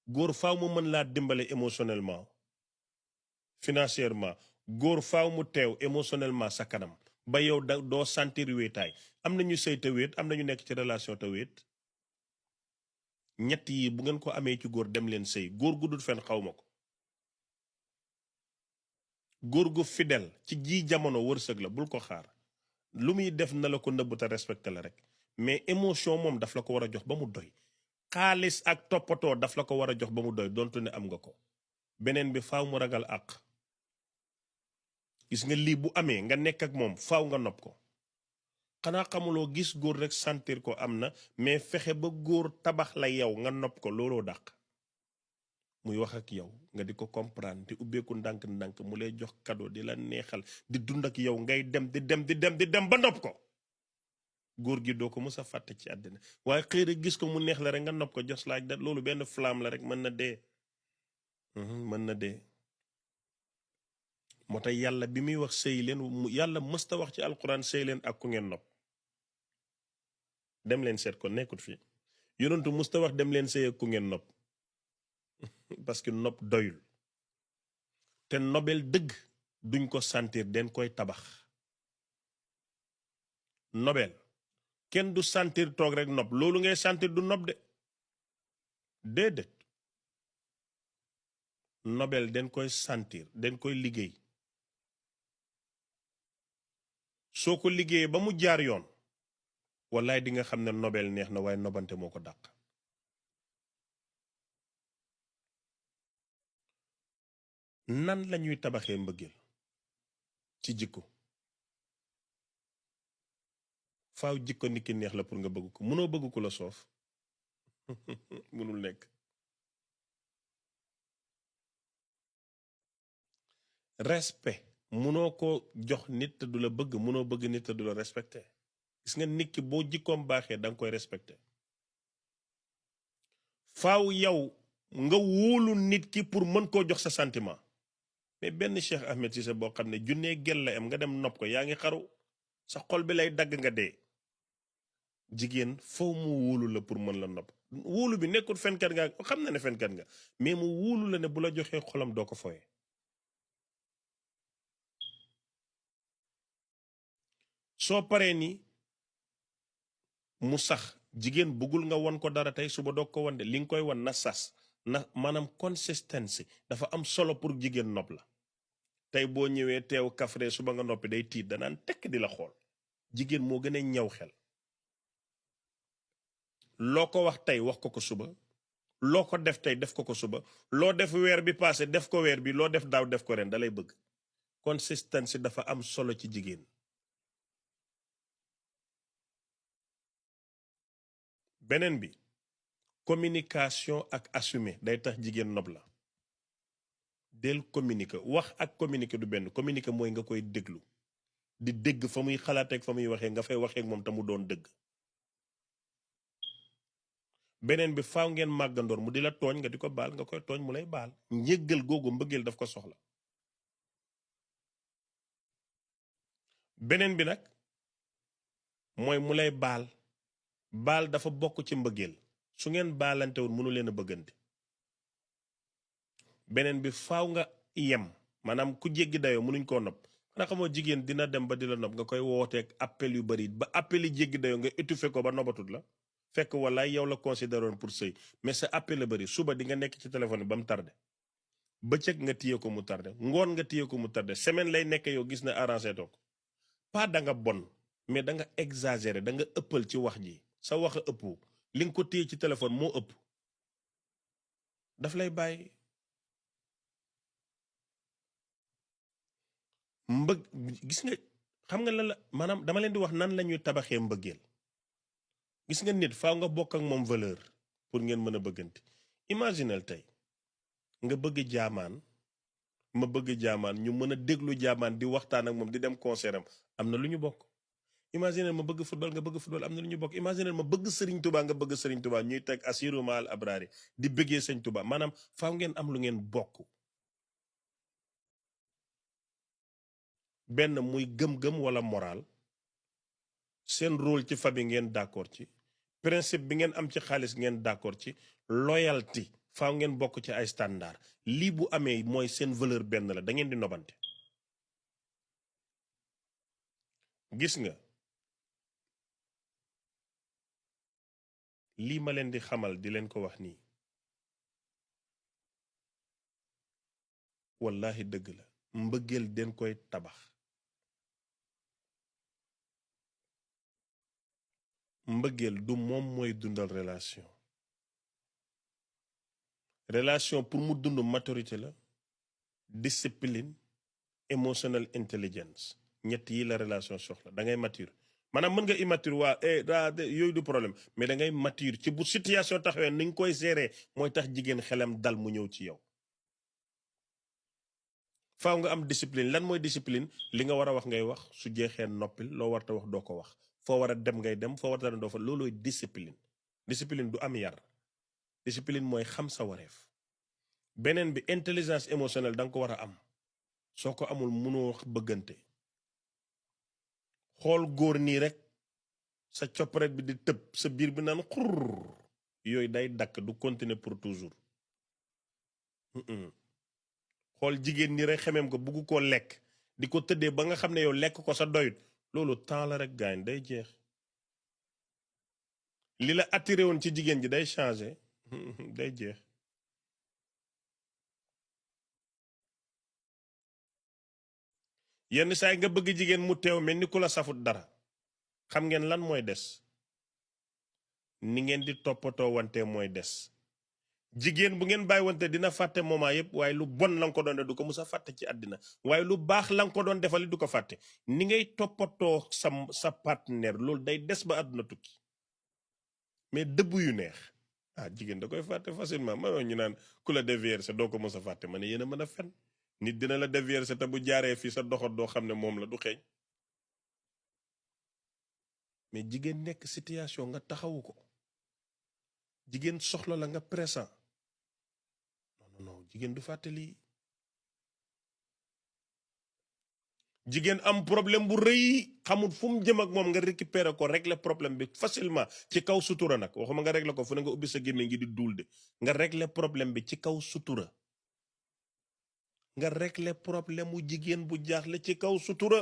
góor faaw mu mën laa dimbale émotionnellement, financièrement. góor faaw mu teew émotionnellement sa kanam ba yow doo sentir wéetaay. am na ñu sëy te wéet, am na ñu nekk ci relation te wéet. ñett yi bu ngeen ko amee ci góor dem leen sëy. góor gu dul fen xaw ma ko. góor gu fidèle ci ji jamono wërsëg la, bul ko xaar. lu muy def na la ko nëbb te respecté la rek, mais émotion moom daf la ko war a jox ba mu doy. xaalis ak toppatoo daf la ko war a jox ba mu doy dontu ne am nga ko. beneen bi faaw mu ragal àq. gis nga lii bu amee nga nekk ak moom faaw nga nopp ko. xanaa xamuloo gis góor rek sentir ko am na mais fexe ba góor tabax la yow nga nopp ko looloo dàq. muy wax ak yow nga di ko comprendre di ubbeeku ndànk-ndànk mu lay jox cadeau di la neexal di dund ak yow ngay dem ba nopp ko. góor gi doo ko mës a fàtte ci àddina waaye xëy rek gis ko mu neex la rek nga nopp ko just like that loolu benn flamme la rek mën na dee. mën na dee. moo tax yàlla bi muy wax sëy leen yàlla mësta wax ci alquran sëy leen ak ku ngeen nopp. dem leen seet ko nekkut fii yonentu mësta wax dem leen sëy ak ku ngeen nopp. parce que nopp doyul. te nobel dëgg duñ ko sentir den koy tabax. nobel kenn du sentir toog rek nopp loolu ngay sentir du nopp de déedéet. nobel den koy sentir den koy liggéey. soo ko liggéeyee ba mu jaar yoon wallaay di nga xam ne nobel neex na waaye nobante moo ko dàq. nan lañuy tabaxee mbëggeel ci jikko. faaw jikko nit ki neex la pour nga bëgg ko mënoo bëgg ko la soof mënul nekk. respect mënoo ko jox nit te du la bëgg mënoo bëgg nit te du la respecté. gis nga nit ki boo jikkoom baaxee da nga koy respecté. faaw yow nga wóolu nit ki pour mën koo jox sa sentiment. mais benn Cheikh Ahmed Cissé boo xam ne junnee gel la am nga dem nopp ko yaa ngi xaru sa xol bi lay dagg nga dee. jigéen foo mu wóolu la pour mën la nopp wóolu bi nekkul fenkat nga xam na ne fenkat nga mais mu wóolu la ne bu la joxee xolam doo ko foye. soo paree ni mu sax jigéen bëggul nga won ko dara tey suba doog ko won de li nga koy won na sas na maanaam consistency dafa am solo pour jigéen nopp la. tey boo ñëwee teew kafre suba nga noppi day tiit danaan tekk di la xool. jigéen moo gën a ñaw xel. loo ko wax tey wax ko ko suba loo ko def tey def ko ko suba loo def weer bi passé def ko weer bi loo def daaw def ko ren dalay bëgg. consistency dafa am solo ci jigéen. beneen bi communication ak assumer day tax jigéen nopp la. del communiquer wax ak communiquer du benn communiquer mooy nga koy déglu di dégg fa muy xalaateeg fa muy waxee nga fay waxeek moom te mu doon dëgg. beneen bi faaw ngeen màggandoor mu di la tooñ nga di ko baal nga koy tooñ mu lay baal. njéggal googu mbëggeel daf ko soxla. beneen bi nag mooy mu lay baal. baal dafa bokk ci mbëggeel su ngeen baalantewul mënu leen a bëggante. beneen bi faaw nga yem maanaam ku jéggi dayoo mënuñ koo nopp xanaa xamoo jigéen dina dem ba di la nopp nga koy wooteeg appel yu bari ba appel yi jéggi dayoo nga étouffé ko ba nobatut la fekk walaay yow la considéré woon pour sëy mais sa appel la bari suba di nga nekk ci téléphone ba mu tardé bëccëg nga téye ko mu tardé ngoon nga téye ko mu tardé semaine lay nekk yow gis na arrangé too ko pas da nga bon mais da nga exagéré da nga ëppal ci wax ji sa wax a ëpp li nga ko téye ci téléphone moo ëpp daf lay bàyyi. gis nga xam nga lan la maanaam dama leen di wax nan la ñuy tabaxee mbëggeel. gis nga nit faaw nga bokk ak moom valeur pour ngeen mën a bëggante. imaginel tey nga bëgg jaamaan ma bëgg jaamaan ñu mën a déglu jaamaan di waxtaan ak moom di dem concert am na lu ñu bokk. imaginel ma bëgg football nga bëgg football am na lu ñu bokk. imaginel ma bëgg Serigne Touba nga bëgg Serigne Touba ñuy teg asiru maal abrari di bëggee Serigne Touba maanaam faaw ngeen am lu ngeen bokk. benn muy gëm-gëm wala moral seen rôle ci famille ngeen d'accord ci principe bi ngeen am ci xaalis ngeen d'accord ci loyalty faaw ngeen bokk ci ay standard lii bu amee mooy seen valeur benn la da ngeen di nobante. gis nga lii ma leen di xamal di leen ko wax nii wallahi dëgg la mbëggeel den koy tabax. mbëggeel du moom mooy dundal relation relation pour mu dund maturité la discipline emotional intelligence ñett yi la relation soxla da ngay mature maanaam mën nga immature yooyu du problème mais da ngay mature ci bu situation taxawee ni nga koy gérer mooy tax jigéen xelam dal mu ñëw ci yow. faaw nga am discipline lan mooy discipline li nga war a wax ngay wax su jeexee noppil loo warta wax doo ko wax foo war a dem ngay dem foo warta dem doo fa loolooy discipline. discipline du am yar discipline mooy xam sa wareef. beneen bi intelligence émotionnelle da nga ko war a am soo ko amul mënoo bëggante. xool góor nii rek sa copparet bi di tëb sa biir bi naan xurr yooyu day dakk du continuer pour toujours. xool jigéen ñi rek xemeem ko bugg koo lekk di ko tëddee ba nga xam ne yow lekk ko sa doyut loolu temps la rek gaañ day jeex. li la attiré woon ci jigéen ji day changé day jeex. yenn saa yi nga bëgg jigéen mu teew mel ni ku la safut dara xam ngeen lan mooy des ni ngeen di toppatoo wante mooy des. jigéen bu ngeen bàyyi wante dina fàtte moment yëpp waaye lu bon la nga ko doon def du ko mus a fàtte ci àddina waaye lu baax la nga ko doon defali du ko fàtte ni ngay toppatoo sa partenaire loolu day des ba àdduna tukki. mais dëbb yu neex jigéen da koy fàtte facilement ma ñu naan ku la dévierge doo ko mus a fàtte ma ne yéen a mën a fen nit dina la dévierge te bu jaaree fii sa doxat doo xam ne moom la du xeeñ. mais jigéen nekk situation nga taxawu ko jigéen soxla la nga présent non jigéen du fàtte lii. jigéen am problème bu rëy xamul fu mu jëm ak moom nga récupérer ko régler problème bi facilement ci kaw sutura nag waxuma nga régler ko fu ne nga ubbi sa gémmiñ ngi di duul de nga régler problème bi ci kaw sutura. nga régler problème mu jigéen bu jaaxle ci kaw sutura.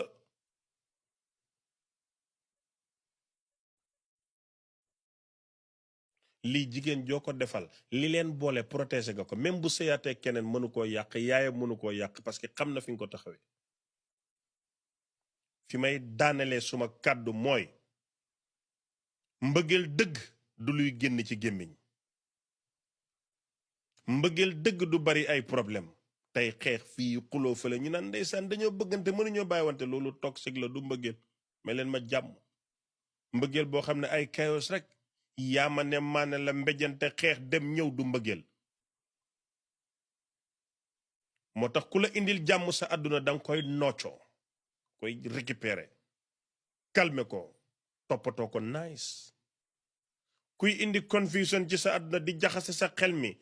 lii jigéen joo ko defal li leen boole protéger nga ko même bu sëyaatee keneen mënu koo yàq yaayam mënu koo yàq parce que xam na fi nga ko taxawee. fi may daanelee suma kàddu mooy mbëggeel dëgg du luy génn ci gémmiñ. mbëggeel dëgg du bari ay problème tey xeex fii xuloo fële ñu naan ndeysaan dañoo bëggante mënuñoo bàyyiwante loolu toxique la du mbëggeel may leen ma jàmm. mbëggeel boo xam ne ay chaos rek yaama ne maane la mbéjante xeex dem ñëw du mbëggeel. moo tax ku la indil jàmm sa àdduna danga koy noccoo koy récupérer calmer ko toppatoo ko nice. kuy indi confusion ci sa àdduna di jaxase sa xel mi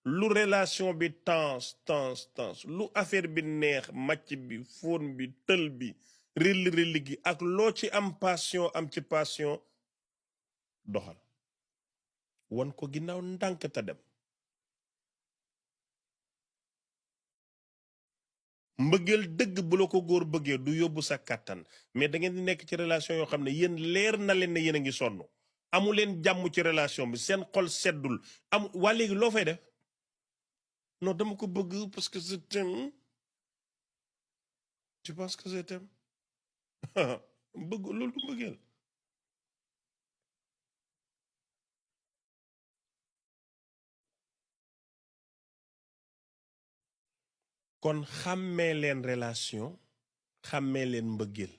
lu relation bi tense lu affaire bi neex màcc bi fóon bi tël bi rilli gi ak loo ci am passion am ci passion doxal won ko ginnaaw ndànk ta dem. mbëggeel dëgg bu la ko góor bëggee du yóbbu sa kàttan mais da ngeen di nekk ci relation yoo xam ne yéen leer na leen ne yéen a ngi sonn amu leen jàmm ci relation bi seen xol seddul waa léegi loo fay def non dama ko bëgg parce que je t'aime. tu penses que je t'aime bëgg loolu du mbëggeel. kon xàmmee leen relation xàmmee leen mbëggeel.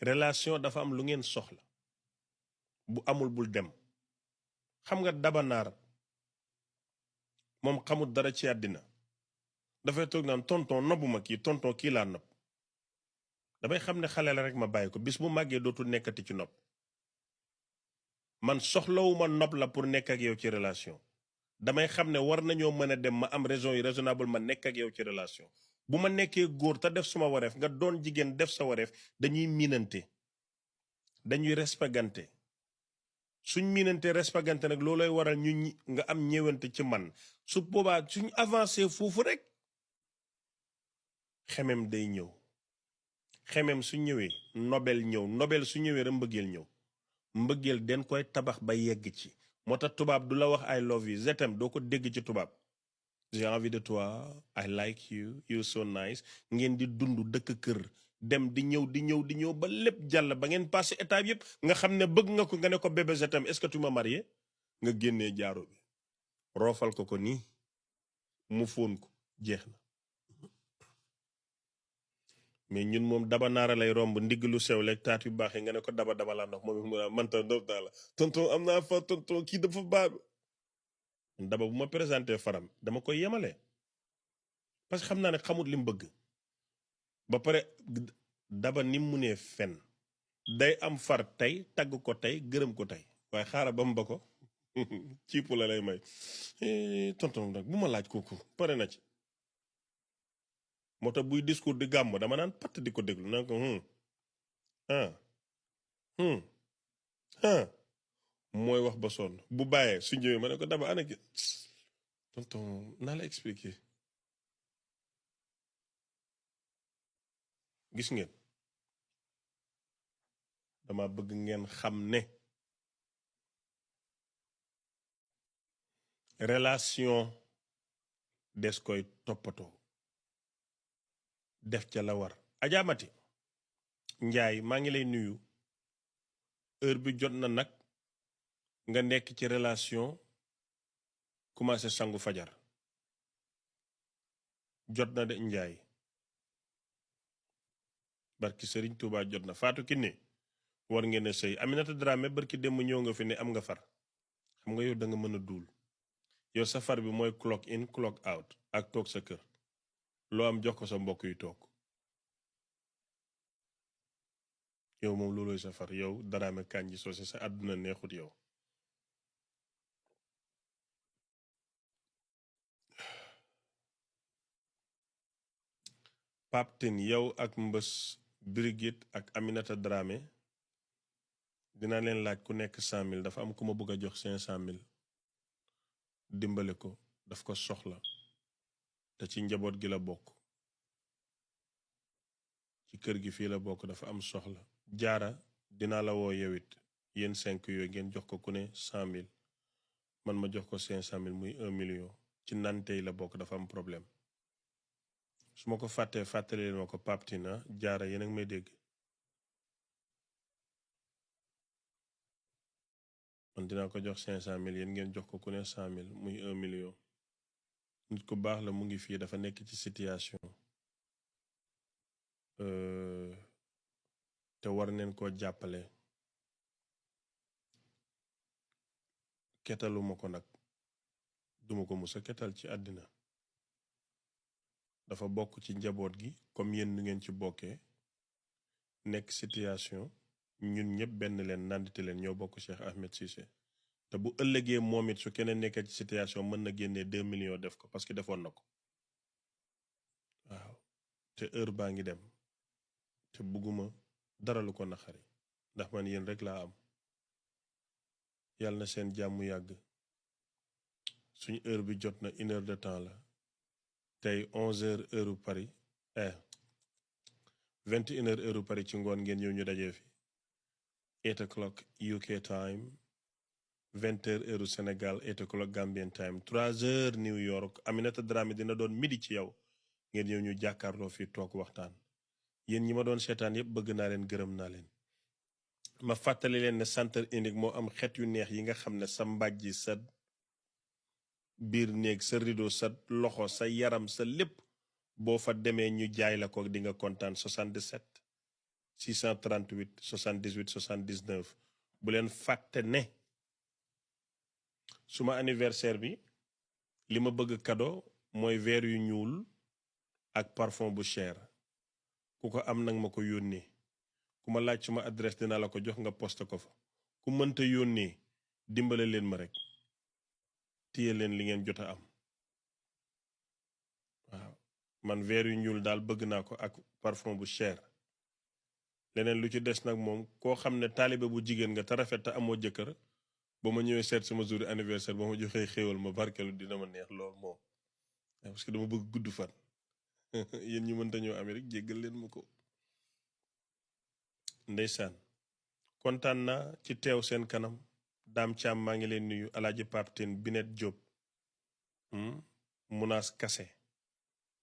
relation dafa am lu ngeen soxla bu amul bul dem. xam nga dabanaar moom xamul dara ci àddina dafay toog naan tonton nobbuma kii tonton kii laa nopp damay xam ne xale la rek ma bàyyi ko bis bu màggee dootul nekkati ci nopp. man soxlawuma nopp la pour nekk ak yow ci relation damay xam ne war nañoo mën a dem ma am raison yu raisonnable ma nekk ak yow ci relation. bu ma nekkee góor te def suma wareef nga doon jigéen def sa wareef dañuy miinante dañuy respectante suñ miinante respectante nag loolooy waral ñu nga am ñëwante ci man su boobaa suñ avancé foofu rek xemem day ñëw. xemem su ñëwee nobel ñëw nobel su ñëwee rek mbëggeel ñëw. mbëggeel den koy tabax ba yegg ci moo tax tubaab du la wax I love you je t'aime doo ko dégg ci tubaab. j'ai envie de toi I like you you're so nice ngeen di dund dëkk kër dem di ñëw ba lépp jàll ba ngeen passé étape yëpp nga xam ne bëgg nga ko nga ne ko bébé je t'aime est-ce que tu m'as marié nga génnee jaaro bi roofal ko nii mu fóon ko jeex na. mais ñun moom daba naara lay romb ndigg lu sew leeg taat yu baax yi nga ne ko daba la ndox moom mu manta ndox daa la tonton am naa fa tonton kii dafa baax daba bu ma présenté faram dama koy yemale parce que xam naa ne xamut li mu bëgg ba pare daba ni mu nee fen day am far tey tagg ko tey gërëm ko tey waaye xaaral ba mu ba ko ciipu la lay may tonton nag bu ma laaj kooku pare na ci moo tax buy discours di gàmm dama naan patt di ko déglu naan ko mooy wax ba sonn bu bàyyee su ñëwee ma ne ko daba ana ki tonton naa la expliquer gis ngeen dama bëgg ngeen xam ne relation des koy toppatoo def ca la war ajaamati njaay maa ngi lay nuyu heure bi jot na nag nga nekk ci relation commencé sangu fajar jot na de njaay barki sëriñ Tuubaa jot na Fatou Kiné war ngeen a sëy Aminata Dramé barki démb ñëw nga fi ne am nga far xam nga yow da nga mën a duul yow sa far bi mooy clock in clock out ak toog sa kër loo am jox ko sa mbokk yu toog yow moom loolooy sa far yow Dramé Kandji Socé sa àdduna neexut yow Pape Tine yow ak Mbës Brigitte ak Aminata Dramé dina leen laaj ku nekk 100 000 dafa am ku ma bëgg a jox 500 000 dimbale ko daf ko soxla te ci njaboot gi la bokk ci kër gi fii la bokk dafa am soxla jaara dinaa la woo yewit yéen 5 yooyu ngeen jox ko ku ne 100 000 man ma jox ko 500 000 muy 1 million ci nantey la bokk dafa am problème su ma ko fàttee fàttali leen ma ko Pape Tina jaara yéen a ngi may dégg man dinaa ko jox 500 000 yéen ngeen jox ko ku ne 100 000 muy 1 million nit ku baax la mu ngi fii dafa nekk ci situation te war neen koo jàppale ketaluma ko nag duma ko musa ketal ci àddina dafa bokk ci njaboot gi comme yéen nu ngeen ci bokkee nekk situation ñun ñëpp benn leen nandite leen ñoo bokk Cheikh Ahmed Cissé te bu ëllëgee moom it su keneen nekkee ci situation mën na génnee 2 millions def ko parce que defoon na ko waaw te heure baa ngi dem te bugguma dara lu ko naxari ndax man yéen rek laa am yàlla na seen jàmm yàgg suñu heure bi jot na 1 heure de temps la tey 11 heures heure Paris 21 heures heure Paris ci ngoon ngeen ñëw ñu dajee fi 8 o'clock UK time 20 heures heure Sénégal 8 o'clock Gambian time 3 heures New York Aminata Dramé dina doon midi ci yow ngeen ñëw ñu jàkkaarloo fi toog waxtaan yéen ñi ma doon seetaan yépp bëgg naa leen gërëm naa leen ma fàttali leen ne centre unique moo am xeet yu neex yi nga xam ne sa mbàjji sa biir néeg sa rideau sa loxo sa yaram sa lépp boo fa demee ñu jaay la ko di nga kontaan 77 638 78 79 bu leen fàtte ne suma anniversaire bi li ma bëgg cadeau mooy verre yu ñuul ak parfum bu cher ku ko am nag ma ko yónnee ku ma laaj suma adresse dina la ko jox nga poste ko fa ku mënta yónnee dimbale leen ma rek téye leen li ngeen jot a am waaw man verre yu ñuul daal bëgg naa ko ak parfum bu cher leneen lu ci des nag moom koo xam ne taalibe bu jigéen nga te rafet te amoo jëkkër ba ma ñëwee seet sama jour anniversaire ba ma joxee xéewal ma barkelu dina ma neex lool moom parce que dama bëgg gudd fan yéen ñu mënta ñëw Amérique jéggal leen ma ko ndeysaan kontaan naa ci teew seen kanam Dame Thiam maa ngi leen nuyu Alaaji Pape Tine Binet Diop Munaas Kase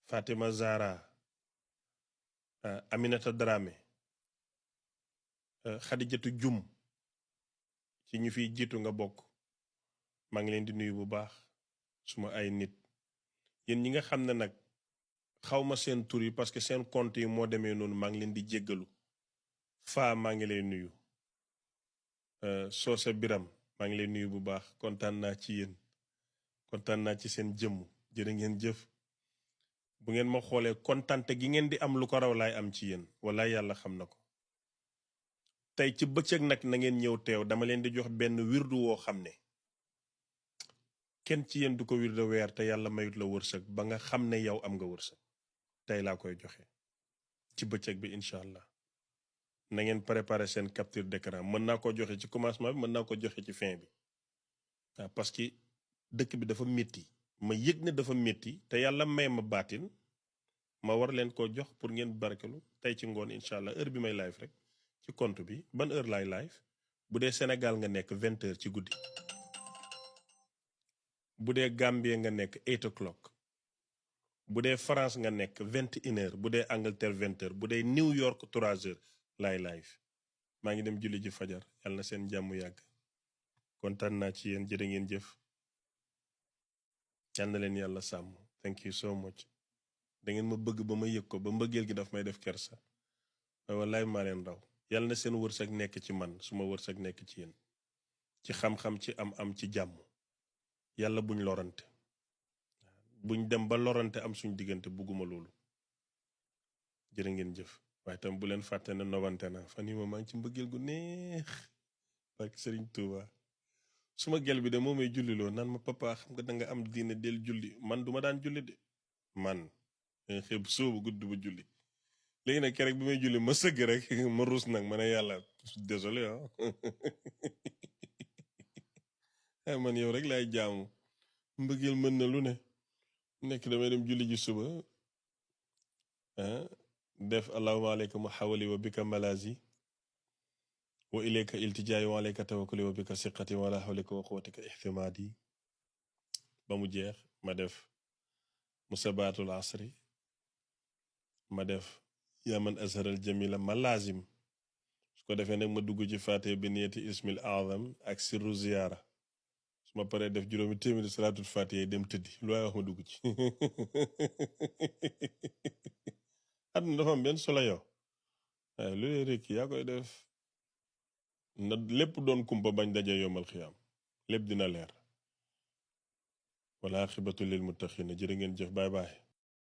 Fatima Zara Aminata Dramé Xadijatu Jum ci ñu fiy jiitu nga bokk maa ngi leen di nuyu bu baax suma ay nit yéen ñi nga xam ne nag xaw ma seen tur yi parce que seen compte yi moo demee noonu maa ngi leen di jéggalu faa maa ngi lay nuyu Soose Biram maa ngi lay nuyu bu baax kontaan naa ci yéen kontaan naa ci seen jëmm jërë ngeen jëf bu ngeen ma xoolee kontante gi ngeen di am lu ko raw laay am ci yéen wala yàlla xam na ko tey ci bëccëg nag na ngeen ñëw teew dama leen di jox benn wirdu woo xam ne kenn ci yéen du ko wirdu weer te yàlla mayut la wërsëg ba nga xam ne yow am nga wërsëg tey laa koy joxe ci bëccëg bi incha allah na ngeen préparer seen capture d'écran mën naa ko joxe ci commencement bi mën naa ko joxe ci fin bi waaw parce que dëkk bi dafa métti ma yëg ne dafa métti te yàlla may ma baatin ma war leen koo jox pour ngeen barkelu tey ci ngoon incha allah heure bi may live rek ci compte bi ban heure laay live bu dee Sénégal nga nekk 20h ci guddi bu dee Gambie nga nekk 8 o'clock bu dee France nga nekk 21h bu dee Angleterre 20h bu dee New York 3h laay live maa ngi dem julli ji fajar yàlla na seen jàmm yàgg kontaan naa ci yéen jërë ngeen jëf yal na leen yàlla sàmm thank you so much da ngeen ma bëgg ba ma yëg ko ba mbëggeel gi daf may def kersa waaye wallaay maa leen raw yàlla na seen wërsëg nekk ci man suma wërsëg nekk ci yéen ci xam-xam ci am ci jàmm yàlla buñ lorante buñ dem ba lorante am suñ diggante bugguma loolu jërë ngeen jëf waaye tam bu leen fàtte ne novante na fan yi ma maa ngi ci mbëggeel gu neex barke Sëriñ Tuuba suma gel bi de moo may julliloo naan ma papa xam nga da nga am diine del julli man duma daan julli de man xëb soobu gudd ba julli léegi nag keroog bi may julli ma sëgg rek ma ruus nag ma ne yàlla désolé ah man yow rek laay jaamu mbëggeel mën na lu ne nekk damay dem julli ji suba def allahumma alayka muhawali wa bika malazi wa ilayka iltijaay wa alayka tawakkuli wa bika siqati wa la hawlika wa quwwatika ihtimaadi ba mu jeex ma def musabaatul asri ma def yaa man azharal jamila ma laazim su ko defee nag ma dugg ci faate bi niyati ismil azam ak sirru ziyaara su ma paree def juróomi téeméeri salaatul faatiha dem tëddi lu waay wax ma dugg ci àdduna dafa am benn solo yow waaye lu rek yaa koy def na lépp doon kumpa bañ daje yomal xiyaam lépp dina leer wala aqibatu lil muttaqina jërë ngeen jëf baay baay